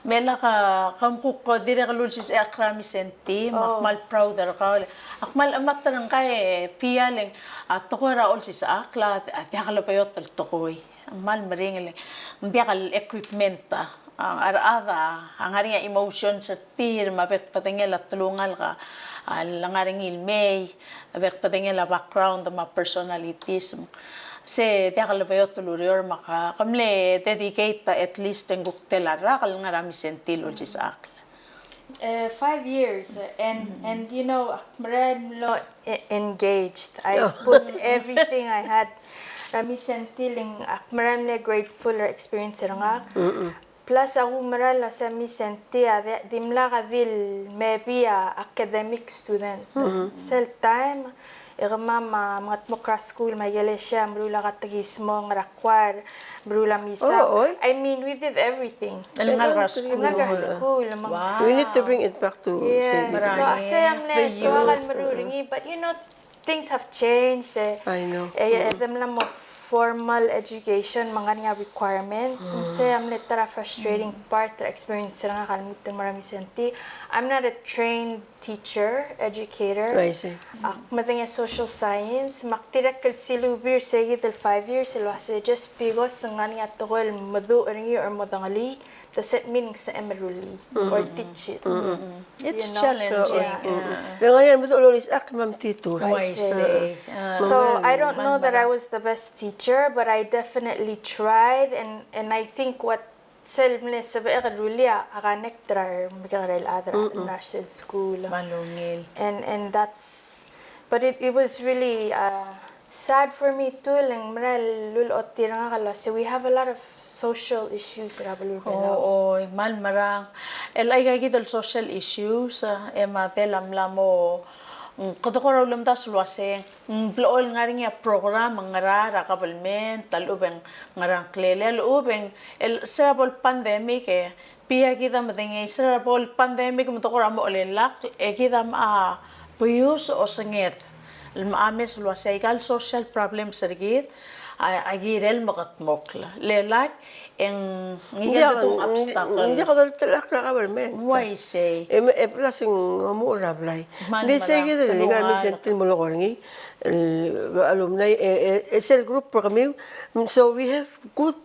Me lak a, kom kuk dirrek el ulsisechakl er a Misentii, me ak kmal proud er kau. Ak kmal chemat er ngka e Pia, le ng a tekoi er a olsisechakl a diak lebeot el tekoi. Ng kmal meringel, ng diak el equipment a, a rechad a ngar er ngii a emotions er tir, me a bek el bedengel a telungalek a, a lengar er ngii el mei, a bek el bedengel a background me a personalities. Se diak lebeot el ureor me ke, ke mle dedicate at least e ng kuk tela el rak el ngar er a Misentii el olsisechakl. Uh, five years, uh, and, and you know, ak mera el mlo e-, engaged. I put everything I had. Er a Misentii, le ng ak mera el mle grateful er a experience er ngak. Plus, a kumera el uase a Misentii a di, dimlak a di el maybe a academic student. Sel taem, e kemam a mengedmokl er a skuul me a ikelesia, meruul a katekismo, ngar er a choir, meruul a misa. I mean, we did everything. El ngar er a skuul. El ngar er a skuul, me ng. We need to bring it back to, yes. So, sei a mle soak el meruul er ngii, but you know, things have changed. E, e, e, de mla mo formal education, me ng ngar er ngii a requirements. Me sei a mle ta er a frustrating part er a experience er ngak el lmuut el mo er a Misentii. I'm not a trained teacher, educator. Ak medengei a social science, me ak dirrek el silubii er sei kid el five years el uase just because ng ngar er ngii a tekoi el meduch er ngii or modengelii, doesn't mean ng sebechem el rullii or teach it. It's challenging. Ng ngar er ngii a meduch el olisechakl me a metitur. So I don't know that I was the best teacher, but I definitely tried, and, and I think what sel mle sebechek el rullii a connect er a remekekerei el chad er a, er a sel skuul. Kmal ungil. And, and that's, but it, it was really, uh, sad for me too, le ng mera el ulechotii er ngak el uase we have a lot of social issues er a beluu er a Belau. Oi, kmal merang. El aika kid el social issues, e, e me a dela mla mo, mm, kede kora ulemdasu el uase ng blechoel ngar er ngii a program, ngera er a government, a lechub e ng ngera a ngklel, a lechub e ng, el, se er a bo el pandemic, e, Pia, kid a medengei, se er a bo el pandemic me te kora mo chelellakl, e kid a mla buyus osenged el mla mes el uase aika el social problems er kid a, a kirel mekedmokl. Lelak e ng, ng diak, ng diak a doltelechakl er a government. Uaisei. E, e plus ng omuchel er a blai. Ng di sei kid el ngar er a Misentii el mo leko er ngii, el alumni, e, e, e sel group er kemiu, so we have good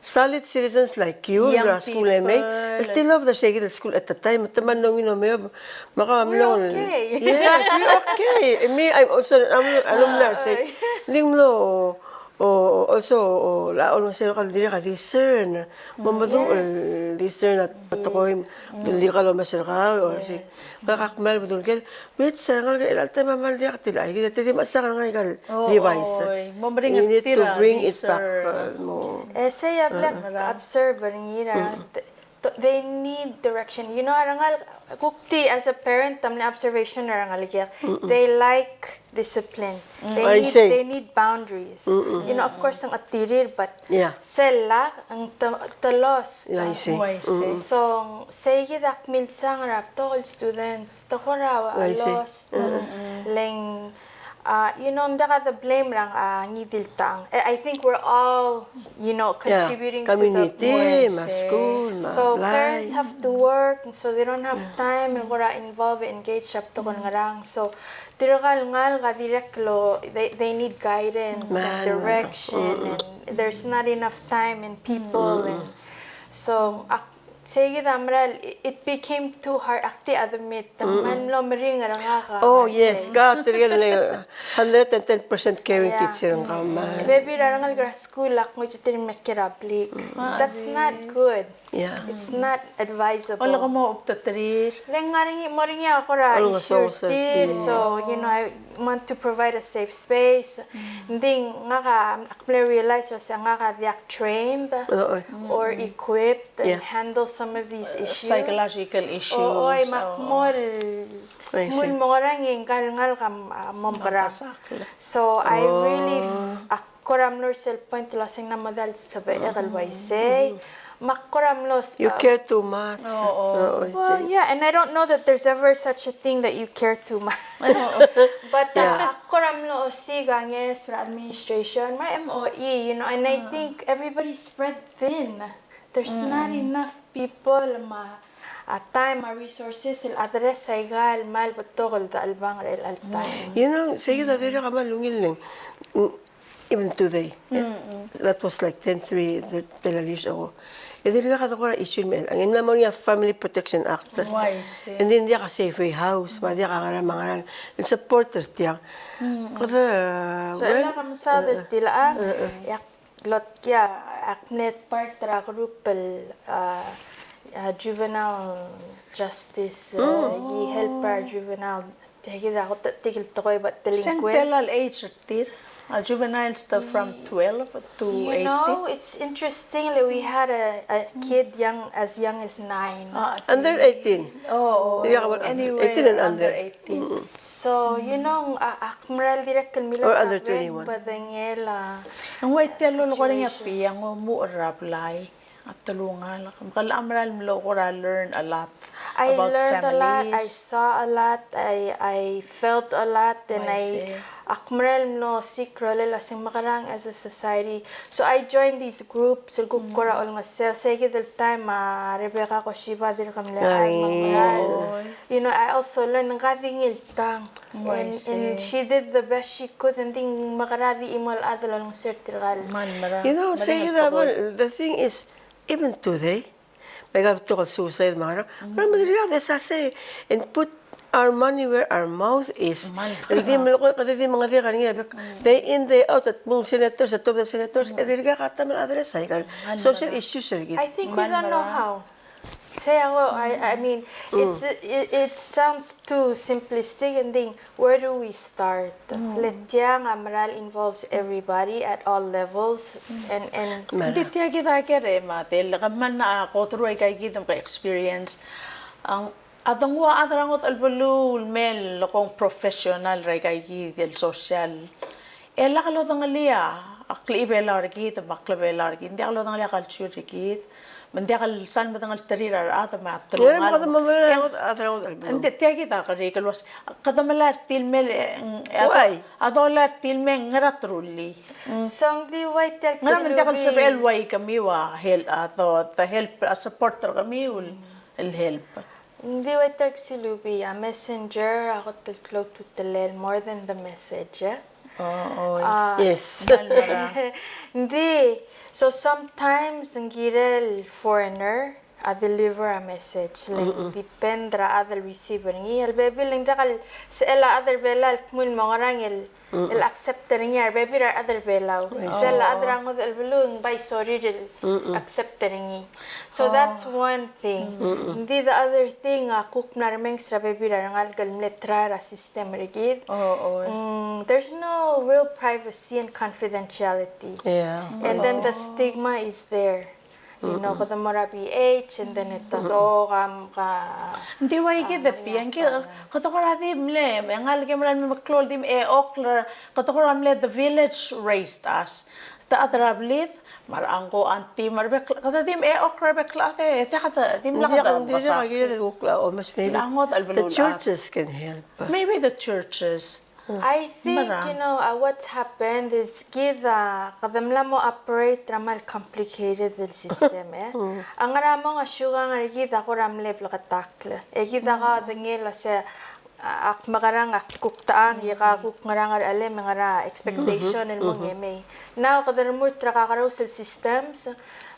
solid citizens like you, er a skuul e mei, el tilobed er sei kid el skuul at the time, me te mla ngii a mei, me kau a mlo. We're okay. Yes, we're okay. Me, I'm also, I'm, I'm not sick. Ng di mlo, o, also, o, a olengeseu er kau el dirrek a discern. Me meduch el discern a tekoi, el di kau el omes er kau, o, sei. Me ak kmal bedul ker, With se ngalek er chelecha el taem a kmal diak tia el, aika kid a te di mechesang er ngii aika el device. Oi, mo meringel. We need to bring it back, uh, mo. E sei a bla kobserve er ngii er a, th-, th-, they need direction. You know, a rengalek, kuk di as a parent, a mle observation er a rengalek, they like discipline. They need, they need boundaries. You know, of course, ng chetirir, but Yeah. Sel lak, ng te, te lost. Yeah, I see. Oh, I see. So, sei kid a milsang er a betok el students, te kora lost. Le ng, Uh, you know, ng diak a de blame er a, uh, ngii di el tang. I I think we're all, you know, contributing to the community, me a school, me a blai. So parents have to work, so they don't have time el kora involve, engage er a betok el ngerang. So tirka el ngalek a dirrek el, they, they need guidance and direction, and there's not enough time and people, and so, ak, sei kid a mera el, it, it became too hard, ak di admit, ng kmal mlo meringel er ngak a. Oh, yes, ka tirke el hundred and ten percent caring teacher ng kau me a. Bebil er a rengalek er a skuul, ak ngoititerir el mei er a blik. That's not good. Yeah. It's not advisable. Ole ke mo obteterir. Le ng ngar er ngii, mo er ngii a kora issue er tir, so, you know, I want to provide a safe space. Ng di ngak a, ak mle realize el uase ngak a diak trained or equipped and handle some of these issues. Psychological issues. O, oi, me ak mo el, mo el mo ngerang e ngka el ngalek a mo mekerang. So I really, ak kora mlo er sel point el uase ng mla mo diak el sebechek el uaisei. Me ak kora mlo s-, you care too much. Oo. Well, yeah, and I don't know that there's ever such a thing that you care too much. But, uh, ak kora mlo osiik a ngeso er a administration, me a M O E, you know, and I think everybody's spread thin. There's not enough people me a, uh, time, me a resources el address aika el kmal betok el dechelebangel er chelecha el taem. You know, sei kid a dirrek a kmal ungil el ng, mm, even today, eh, that was like ten, three, twelve years ago. E dirkak a de kora issue el mei, ng mla mo er ngii a Family Protection Act. Oh, I see. And then diak a safeway house, me a diak a ngerang me a ngerang el support er tiang. Kede, so, well, e a ka mesaod er tir a, e ak lotkii a, ak mle part er a group el, uh, uh, juvenile justice, uh, e help er a juvenile. Tia kid a kot el tekoi about delinquents. Sel tela el age er tir, a juveniles, the from twelve to eighteen. You know, it's interesting that we had a, a kid young, as young as nine. Ah, under eighteen. Oh, yeah, well, anyway, eighteen and under. Under eighteen. So, you know, a, ak mera el dirrek el milsa a bek el bedengel a. Ng ua tia el lolekoi er ngii a biang, ng omuchel er a blai a telungalek. Me ke locha mera el mlo kora learn a lot about families. I learned a lot, I saw a lot, I, I felt a lot, and I, ak mera el mlo osiik a rolel a se ng mekerang as a society. So I joined these groups el kuk kora olengeseu. Sei kid el taem a Rebecca Koshiba a dirk mle chad me ng mera el. You know, I also learned ng ka di ngii el tang. And, and she did the best she could, and ng di ng mekerang a di chimo el chad el olengeseu er tirka el. You know, sei kid a, well, the thing is, even today, me aika el betok el suicide me a ngerang, me a dirkak, they say, and put our money where our mouth is. El di melekoi, kede di mengediak er ngii a bek. Day in, day out, a tmuu el senators, a top the senators, e dirkak a ta el address aika el social issues er kid. I think we don't know how. Sei a, I, I mean, it's, it, it sounds too simplistic, and then where do we start? Le tiang a mera el involves everybody at all levels, and, and ng di tia kid a ker e me a di le ke mla go through aika kid me ke experience. Ng, a dengua a chad er a ngodech el beluu el mei el kmo professional er aika kid el social. E lak lodengelii a klechibelau er kid me a klebelau er kid, ng diak lodengelii a culture er kid, me ng diak el sal medengelterir a rechad me a telungalek. Ng di tia kid a kerik el uase, kede melai er tir el mei, e, a dolai er tir el mei, ngera truly. Ngera me ng diak el sebechel el ua kemiu a help, a do, the help, a support er kemiu el help. Ng di ua tia el silubii, a messenger a kot el klou a ultutelel more than the message. Oh, oh, yes. Ng di, so sometimes ng kirel foreigner a deliver a message, le ng depend er a chad el receive er ngii. A lebebil e ng diak el sel a chad er a Belau el kmo el mo ngerang el el accept er ngii a rebebil er a rechad er a Belau. Sel a chad er a ngodech el beluu ng bai sorir el accept er ngii. So that's one thing. Ng di the other thing, a kuk mla remenges er a bebil er a rengalek el mle try er a system er kid. Mm, there's no real privacy and confidentiality. And then the stigma is there. You know, kede mo er a B H, and then it does, oh, kam, ka. Ng di ua ikid e biang, kede kora di mle, me a ngalek e mera el me meklou el di me eokl er, kede kora mle the village raised us. Te chad er a blid, me a rengko auntie, me a rebek, kede di me eokl er a rebek el chad e, te kede di mla kede. Ng di kede kuk la, oh, mas maybe the churches can help. Maybe the churches. I think, you know, uh, what's happened is kid a, kede mla mo operate er a mal complicated el system, e. A ngera mong a siukang er kid a kora mle bleketakl. E kid a kaodengei el uase, a, ak mekerang, ak kuk techang, e ka kuk ngerang er a chelsel me a ngera expectation el mong e mei. Now, kede remurt er a kakerous el systems,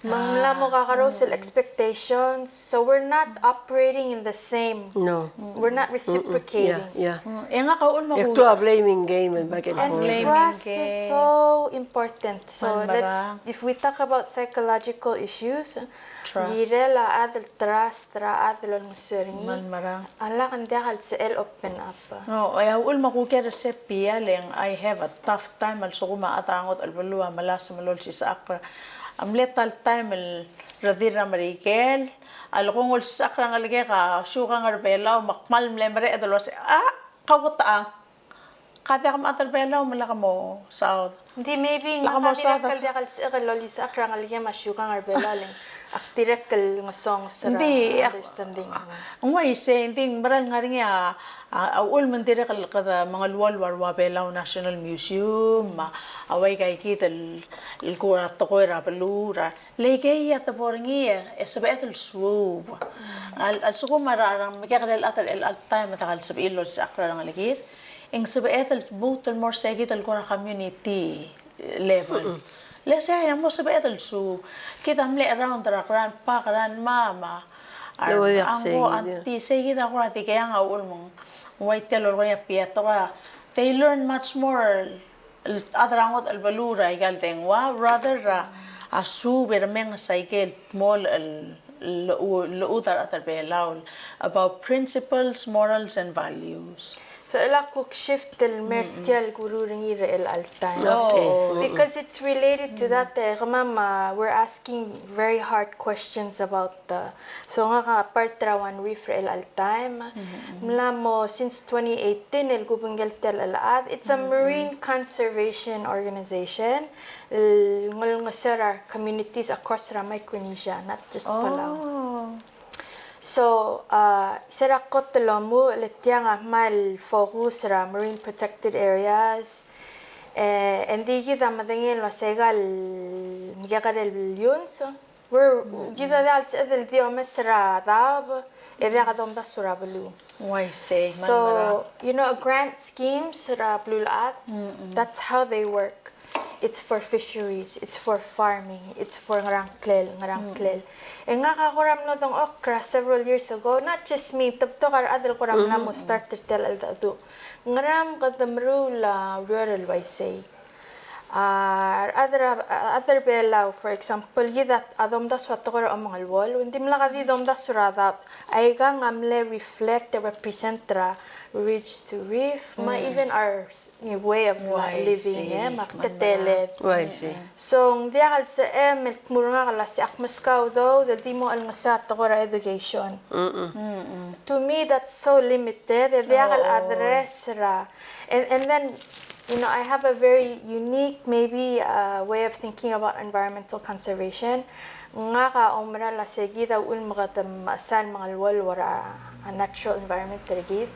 me ng mla mo kakerous el expectations, so we're not operating in the same. No. We're not reciprocating. Yeah, yeah. Mm, e ngak a uchul me a kuk, a blaming game el back and forth. And trust is so important. So let's, if we talk about psychological issues, trust. Kirel a chad el trust er a chad el olengeseu er ngii. A lak ng diak el sebechel open up. No, e a uchul me a kuk er a sepia le ng, I have a tough time a lsekum a chad er a ngodech el beluu a melasem el olsisechakl. A mle ta el taem el redil er a Merikel a lekong olsisechakl er a ngelekek a siukang er a Belau me ak kmal mle mereched el uase, a, kau ke techang. Ka diak mechad er a Belau me lak mo saod. Ng di maybe ng lak mo saod. Ng diak el sebechek el olsisechakl er a ngelekem a siukang er a Belau le ng ak dirrek el ngesonges er a understanding. Ng uaisei, ng di ng mera el ngar er ngii a, a, a uchul me ng dirrek el kede mengeluolu a rua Belau National Museum, me a uaika kid el, el kora tekoi er a beluu, er a, le ikei a debo er ngii e sebeched el suub. A, a lsekum a re, a remekekerei el chad er chelecha el taem me a diak el sebechir el olsisechakl er a rengelekir, e ng sebeched el lmuut el mo er se kid el kora community level. Le sei a mo sebeched el suub. Kid a mle around er a grandpa, grandma, me a re uncle, auntie, sei kid a kora dikeang a uchul me ng uai tia el olekoi a pia tekoi. They learn much more el chad er a ngodech el beluu er aika el dengua rather er a suub e remenges aike el dmolech el llechud a rechad er a Belau about principles, morals and values. So, el a kuk shift el mer tia el kuruul er ngii er chelecha el taem. Okay. Because it's related to that, e, kemam, a, we're asking very hard questions about the, so ngak a part er a One Reef er chelecha el taem. Mla mo since twenty eighteen el kubengkel tia el chelechad. It's a marine conservation organization el olengeseu er a communities across er a Micronesia, not just Palau. So, a, se er a kot el omuchel e tiang a kmal focus er a marine protected areas. E, e ng di kid a medengei el uase aika el mekekerei el iungs, we're, kid a diak el sebeched el di omes er a daob e diak domdasu er a beluu. Uaisei. So, you know, grant schemes er a beluulechad, that's how they work. It's for fisheries, it's for farming, it's for ngerang klel, ngerang klel. E ngak a kora mlo dengchokl er a several years ago, not just me, te betok a rechad el kora mla mo start er tia el cheldecheduch. Ngerang kede meruul a ureor el uaisei. A, a rechad er a, a rechad er a Belau, for example, kid a domdasu a tekoi er a omengeluolu, ng dimlak a di domdasu er a daob. Aikang a mle reflect e represent er a ridge to reef, me a even our s-, way of living, e, me a teleteled. So, ng diak el sebechem el dmu er ngak el uase ak meskau a udoud el di mo olengeseu a tekoi er a education. To me, that's so limited, e diak el address er a, and, and then, you know, I have a very unique, maybe, uh, way of thinking about environmental conservation. Ngak a oumera el uase kid a uchul me kede mechesang el mengeluolu er a, a natural environment er kid.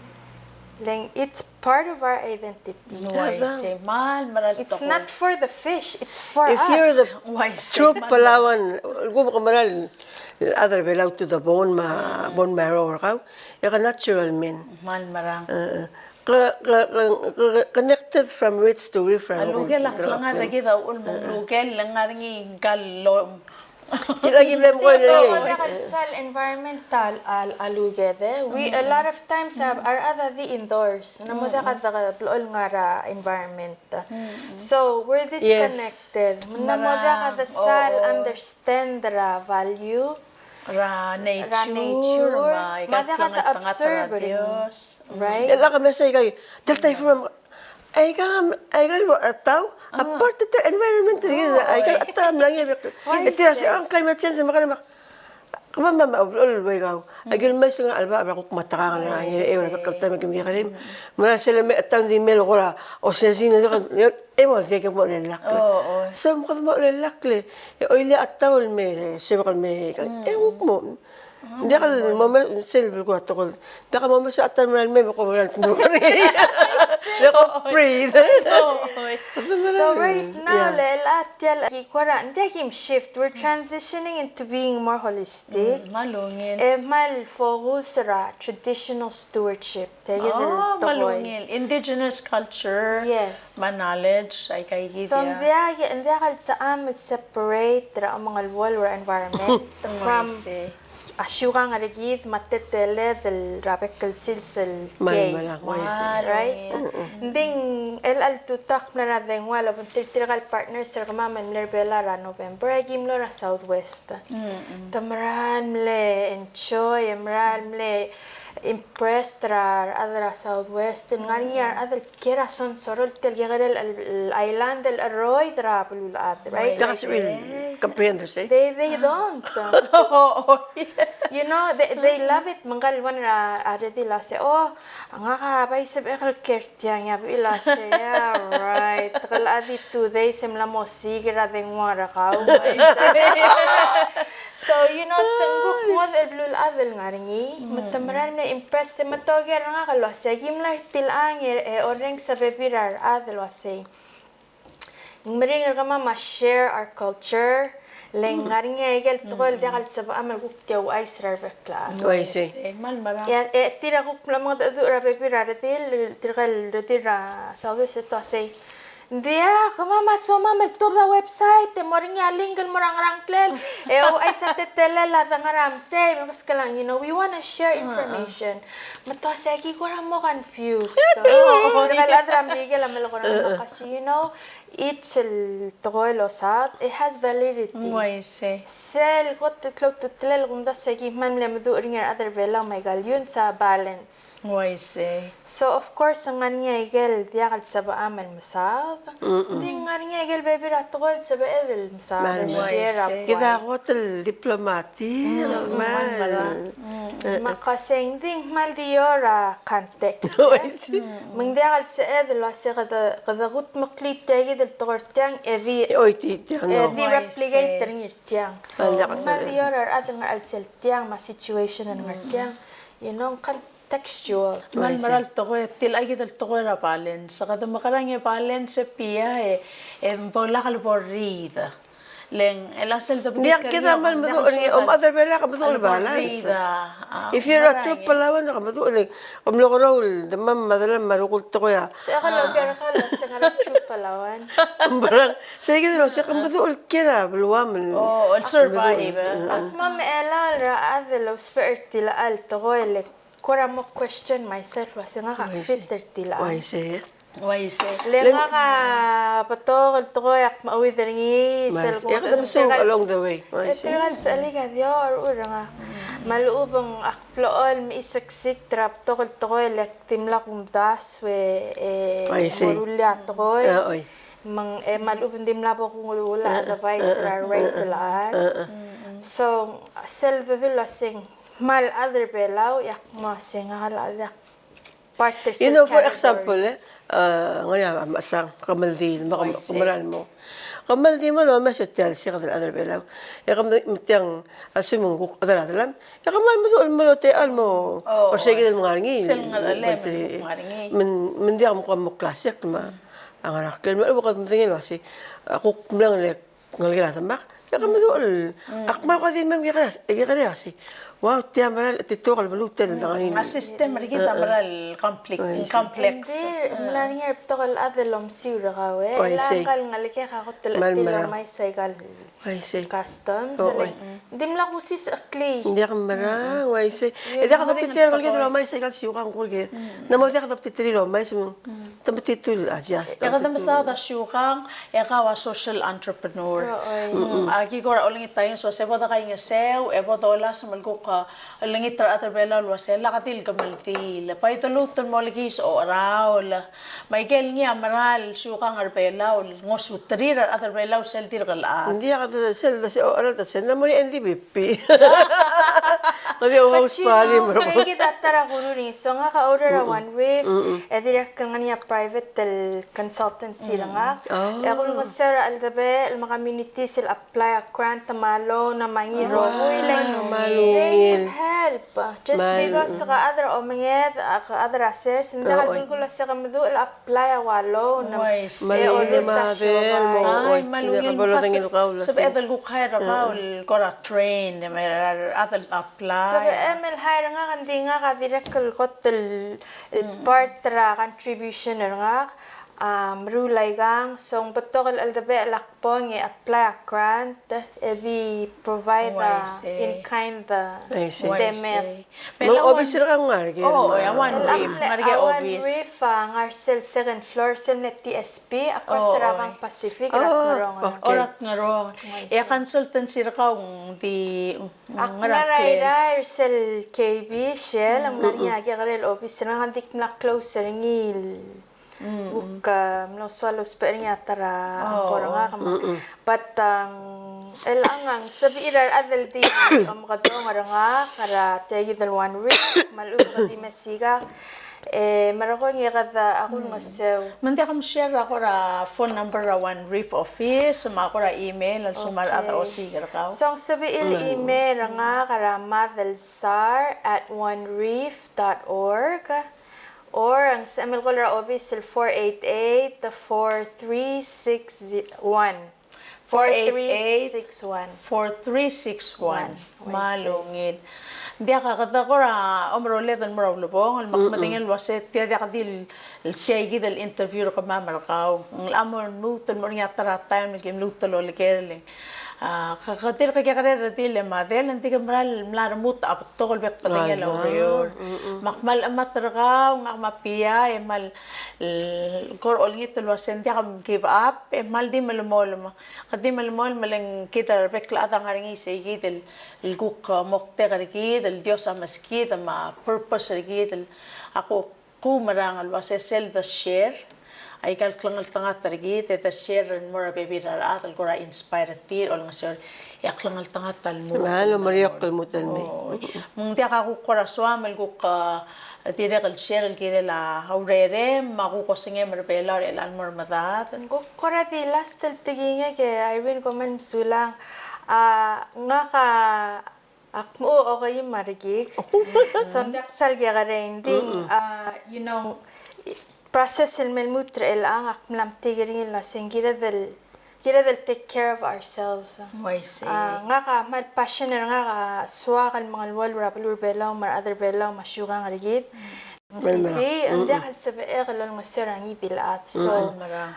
Le ng, it's part of our identity. Uaisei, kmal mera el tekoi. It's not for the fish, it's for us. If you're the true Palauan, el kuk mera el chad er a Belau to the bone, me a bone marrow er kau, e ke natural men. Kmal mera. E, ke, ke, ke, ke, connected from roots to reef. A lukel a klengar er kid a uchul me ng lukel el ngar er ngii ngka el lom. Tia ki mle mekoi er ngii. Ng diak el sal environmental a, a luked, e. We, a lot of times, a, a rechad a di indoors. Ng mo diak a de blechoel ngar er a environment. So, we're disconnected. Ng mo diak a de sal understand er a value. Er a nature, me a diak a de observe er ngii. Right? E lak a mesa ikei, delta from, aika, aika el tau, a part er a environment er kid, aika el tau, mla ngii, e tia se, a climate change, me a kemam, me a, me a, me a, me a, aika el mesa ngar er a chelebacheb, a kuk metakang er a, e, e, er a bek el taem e ke mekekerei. Me a sel me a tau ng di mle kora, osisiu, e mo diak ke mo chelellakl. So, me kede mo chelellakl, e oilei a tau el me, sebechek el me, e kuk mo. Ng diak el mo me, sel belkul a tekoi. Ng diak el mo me, so a ta el mera el mei me ko mera el mei. Breathe. So right now, le, le a tia el ki kora, ng diak kim shift. We're transitioning into being more holistic. Mm, kmal ungil. E kmal focus er a traditional stewardship. Tia kid el tekoi. Kmal ungil. Indigenous culture. Yes. Me a knowledge, aika kid. So, ng diak, ng diak el sebecham el separate er a omengelebol er a environment from a siukang er kid me a teletelel er a bek el sils el kei. Right? Ng di el, el tutau el mla er a dengua el obengterir tirka el partners er kemam el mle er a Belau er a November, e ki mlo er a Southwest. Te mera el mle enjoy, e mera el mle impressed er a rechad er a Southwest, el ngar er ngii a rechad el kiei er a Sonsorol, tia el kekerei el, el island el cheroid er a beluulechad, right? They, they don't. You know, they, they love it. Me ngka el one er a, a redil a se, oh, ngak a bai sebechek el kiei er tiang, e a bechil a se, yeah, right. Te kele di two days e mla mo siik er a dengua er kau. So, you know, te ng kuk ngodech el beluulechad el ngar er ngii, me te mera el mle impressed, me te oker er ngak el uase, aki mla er tilechang e, e orrenges a bebil er a rechad el uase ng meringel er kemam a share our culture, le ng ngar er ngii a ikel tekoi el diak el sebecham el kuk di ouchais er a rebek el chad. Uaisei. Uaisei, kmal mera. E, e tir a kuk mla mengedecheduch er a bebil er a redil, tirka el redil er a Southwest e te uasei, ng diak, kemam a somam el tuobed a website, e mo er ngii a link el mo er a ngerang klel, e ouchais a teletelel a dengar er a mesei, me keskelang, you know, we wanna share information. Me te uasei, aki kora mo confused. Tirka el chad er a Merikel a melekoi er ngak el uase, you know, each el tekoi el osaod, it has validity. Uaisei. Sel kot el klou a ultutelel, kumdasu e aki kmal mle meduch er ngii a rechad er a Belau me aika el iungs a balance. Uaisei. So, of course, ng ngar er ngii a ikel diak el sebecham el mesaod. Ng di ng ngar er ngii a ikel bebil er a tekoi el sebeched el mesaod. Kid a kot el diplomatic, kmal. Me ak uasei, ng di ng kmal di er a context. Me ng diak el sebeched el uase kede, kede kudmeklii tia kid el tekoi er tiang, e di, e di replicate er ngii er tiang. Ng kmal di er a rechad el ngar er a chelsel tiang, me a situation el ngar er tiang. You know, ng kmal textual. Kmal mera el tekoi, tia kid el tekoi er a balance. Kede mekerang e balance e bia e, e bo lak el bo riid. Le ng, e a sel de, ng diak kid a kmal meduch er ngii, om chad er a Belau a meduch el balance. If you're a true Palauan, ke meduch el, kom lokerreu el demam me a delal me a rokui el tekoi a. Se ke loker er a Belau, se ngar er a true Palauan. Ng berang, se kid el uase ke meduch el kiei er a beluam el. Oh, el survive. Ak mo mechelaol er a chad el ousbech er tilecha el tekoi, le kora mo question myself, uase ngak a fit er tilecha. Uaisei. Uaisei. Le ngak a betok el tekoi ak mecheuid er ngii, sel kuk, e kede mesuk along the way. Uaisei. E tirka el sechelik a di oruchel er ngak. Me a lechub e ng ak blechoel el mechiseksikd er a betok el tekoi el ak dimlak kumdasu e, e mo rullii a tekoi. Me ng, e me a lechub e ng dimlak bo kungeruul a advice er a right el chad. So, sel dedu el uase ng kmal chad er a Belau, e ak mo uase ngak a diak part er sel category. You know, for example, e, a, ngar er ngii a mechesang, kemeldiil, me ke, ke mera el mo. Kemeldiil me lomes er tia el siik el chad er a Belau. E ke me, me tiang, assuming kuk chad er a delam, e ke kmal meduch el mo techall el mo, or se kid el ngar er ngii. Sel ngar er a delam, ngar er ngii. Me ng, me ng diak mo, mo classic me a ngar er a klel me a lechub e kede medengei el uase, a kuk mleng le ngelekel a demak, e ke meduch el, ak kmal ko di mem kekerei, kekerei el uase, wow, tia mera el, tia betok el beluu tia el ngar er ngii. A system er kid a mera el complex, complex. Ng di, ng mla er ngii a betok el chad el omesiu er kau e, e le ngka el ngelekek a kot el chetil el omais aika el customs, e le ng dimlak kusisecheklii. Ng diak mera, uaisei. E diak dobtiterir el ngelekek el omais aika el siukang, kuk. Ng mo diak dobtiterir el omais me te metitur el adjust. E kede mesaod a siukang, e kau a social entrepreneur. Mm, aki kora olengit a ikel uase bo dekaingeseu, e bo dolasem el kuk, a, olengit er a rechad er a Belau el uase lak di el kemeldiil. Bai doluut el mo olekiis a ocheraol. Me aike el ngii a mera el siukang er a Belau el ngosuterir a rechad er a Belau sel dirk el chad. Ng diak, sel, sel ocheraol, sel ng mo er ngii a N D P P. Kede ouchais a palim. Sei kid a ta er a kuruul er ngii. So ngak a oureor er a One Reef, e dirrek el ngar er ngii a private el consultancy er ngak. E kulengeseu er a cheldebechel me a communities el apply a grant me a loan me a ngii el rokui, like, they will help. Just because a chad er a omenged, a chad er a sers, ng diak el belkul a se ke meduch el apply a ua loan. Uaisei. Me a ungil me a siobai. Ai, me a ungil me a sebeched el kuk hire er kau el kora train, me a rechad el apply. Sebechem el hire er ngak, ng di ngak a dirrek el kot el, el part er a contribution er ngak, a meruul a ikang, so ng betok el cheldebechel a kbong e apply a grant, e di provide a in kind, a, demei. Me a obis er kau a ngar er ngii? O, a One Reef, ngar er ngii a obis. One Reef a ngar er sel second floor, sel mle T S P, across er a Bank Pacific, er a Ngerong. O, er a Ngerong. E a consultancy er kau ng di ngar er a Irrai er sel K B, Shell, ng mla er ngii a kekerei el obis er ngak, ng di kmla close er ngii el kuk, a, mlo soal el ousbech er ngii a ta er a ngkor er ngak. But, um, el ang, ng sebechir a rechad el di omekedong er ngak er a tia kid el One Reef, me a lechub e ke di mesikak, e merekong e kede, a, kulengeseu. Me ng diak mshare a kora phone number er a One Reef office, me a kora email, el sumar a rechad a osiik er kau. So ng sebechir el email er ngak er a madelsar at one reef dot org. Or, ng sebechem el call er a obis el four eight eight, four three six one. Four eight eight, four three six one. Four three six one. Me a ungil. Ng diak a kede kora omeroled el mo er a ulebongel, me ak medengei el uase tia diak di el tia kid el interview er kemam er kau. Ng locha mo lmuut el mo er ngii a ta er a taem el kim lmuut el olekerel. A, ke, ke dirk kekerei el redil e Madel, ng di ke mera el mla remurt a betok el bek el bedengel a ureor. Me ak kmal chemat er kau, ngak me a Pia, e kmal, e, kora olengit el uase ng diak mgive up, e kmal di melemolem. Kede di melemolem, me le ng kid a rebek el chad a ngar er ngii sei kid el, el kuk, a, moktek er kid, el Dios a meskid, me a purpose er kid, el, a kuk kumerang el uase sel de share, aika el klengeltengat er kid, e de share el mo er a bebil er a rechad el kora inspire er tir, olengeseu er, e a klengeltengat a lmuut. Me a lomeriokl el lmuut el mei. Me ng diak a kuk kora soam el kuk, a, dirrek el share el kirel a urerem, me a kuk osengem er a Belau er chelecha el mo er a medad. Ng kuk kora di last el tekingek e Irene, kom kmal mesulang. A, ngak a Ak mo okeim a rekik. So, ng diak sal kekerei, ng di, a, you know, process el me lmuut er chelechang, ak mla metik er ngii el uase ng kired el, kired el take care of ourselves. Uaisei. A, ngak a kmal passion er ngak a soak el mengeluolu er a beluu er a Belau me a rechad er a Belau me a siukang er kid. Mesisiich, ng diak el sebechek el olengeseu er a ngii di el chad. So,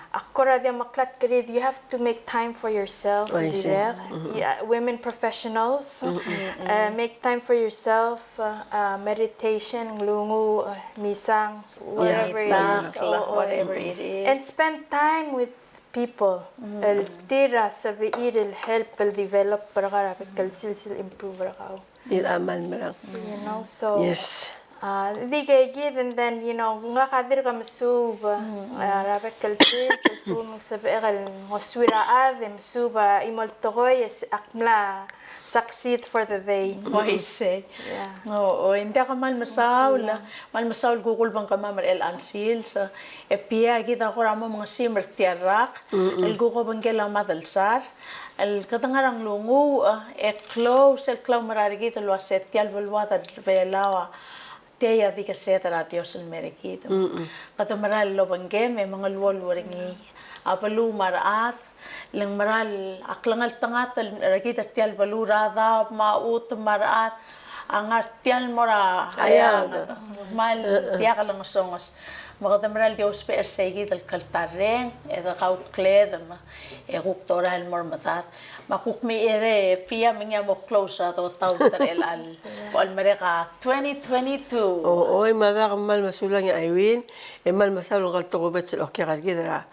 ak kora di omeklatk er kid, you have to make time for yourself, dirrek. Yeah, women professionals, uh, make time for yourself, uh, uh, meditation, nglunguuch, uh, misang, whatever it is. Whatever it is. And spend time with people. El tir a sebechir el help el develop er kau er a bek el sils el improve er kau. Di el kmal merang. You know, so, yes. A, di kid, and then, you know, ngak a dirk mesuub, a, er a bek el sils, el sils me ng sebechek el ngosuir a chad, e mesuub a chimo el tekoi, e ak mla succeed for the day. Uaisei. Yeah. O, o, ng diak a kmal mesaul, kmal mesaul el kuk ulebengkemam er chelecha el sils, e Pia, kid a kora mo mengesim er tia el rak, el kuk obengkel a Madelsar, el kede ngar er a nglunguuch, e klou sel klaumerang er kid el uase tia el beluad er a Belau a tia a dikesed er a Dios el mei er kid. Kede mera el obengkem e mengeluolu er ngii. A beluu me a rechad, le ng mera el a klengeltengat er kid er tia el beluu er a daob me a chutem me a rechad a ngar tia el mo er a eanged. Kmal diak el ngesonges. Me kede mera el di ousbech er sei kid el kltarreng, e de kaukledem, e kuk dorael el mo er medad. Me a kuk mei er a Pia me ngii a mo close a dotaut er chelecha el, bo el merek a twenty twenty-two. O, oi, me a dak kmal mesulang e Irene, e kmal mesaul ngka el tokubets el okiak er kid er a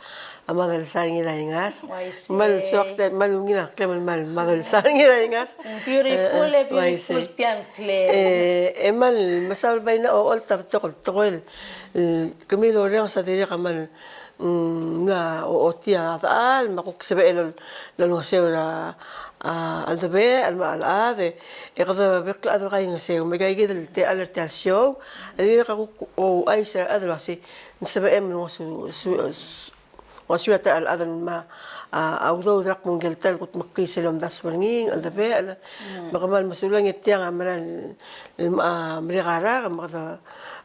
Madelsar Ngiraingas. Uaisei. Kmal soak tia, kmal ungil a klem el kmal Madelsar Ngiraingas. Beautiful, e, beautiful tia el klem. E, e kmal mesaul bai ng ocholt a betok el tekoi el, el kemiu el orrenges a dirrek a kmal mm, mla o-, ochotii a dechal, me a kuk sebechel el, el olengeseu er a, a, cheldebechel, me a chelechad, e kede bek el chad el kaingeseu, me aika kid el techall er tia el show, e dirrek a kuk ouchais er a rechad el uasei, ng sebechem el ngosu, su, su, ngosuir a ta el chad el me a, a, udoud er a kmo ngike el ta el kutmeklii sel omdasu er ngii, cheldebechel, me kmal mesulang e tiang a mera el, el, a, merek a rak, me kede,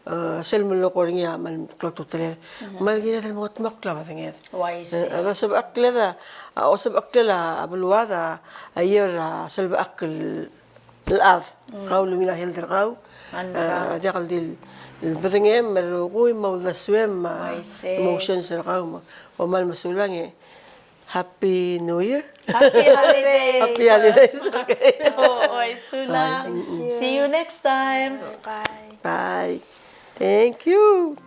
e, sel melekoi er ngii a kmal klou a ultutelel. Me ng kired el mo kutmokl a bedenged. Uaisei. E, a sebechel a, a, o sebechel a beluad a, a ior a selbechakl el chad. Kau el ungil a health er kau. A, diak el di el bedengem, me a rokui me a uldesuem, me a emotions er kau, me, me kmal mesulang e. Happy New Year. Happy holidays. Happy holidays. Okay. Oh, oi, sulang. Bye. Thank you. See you next time. Bye. Bye. Thank you.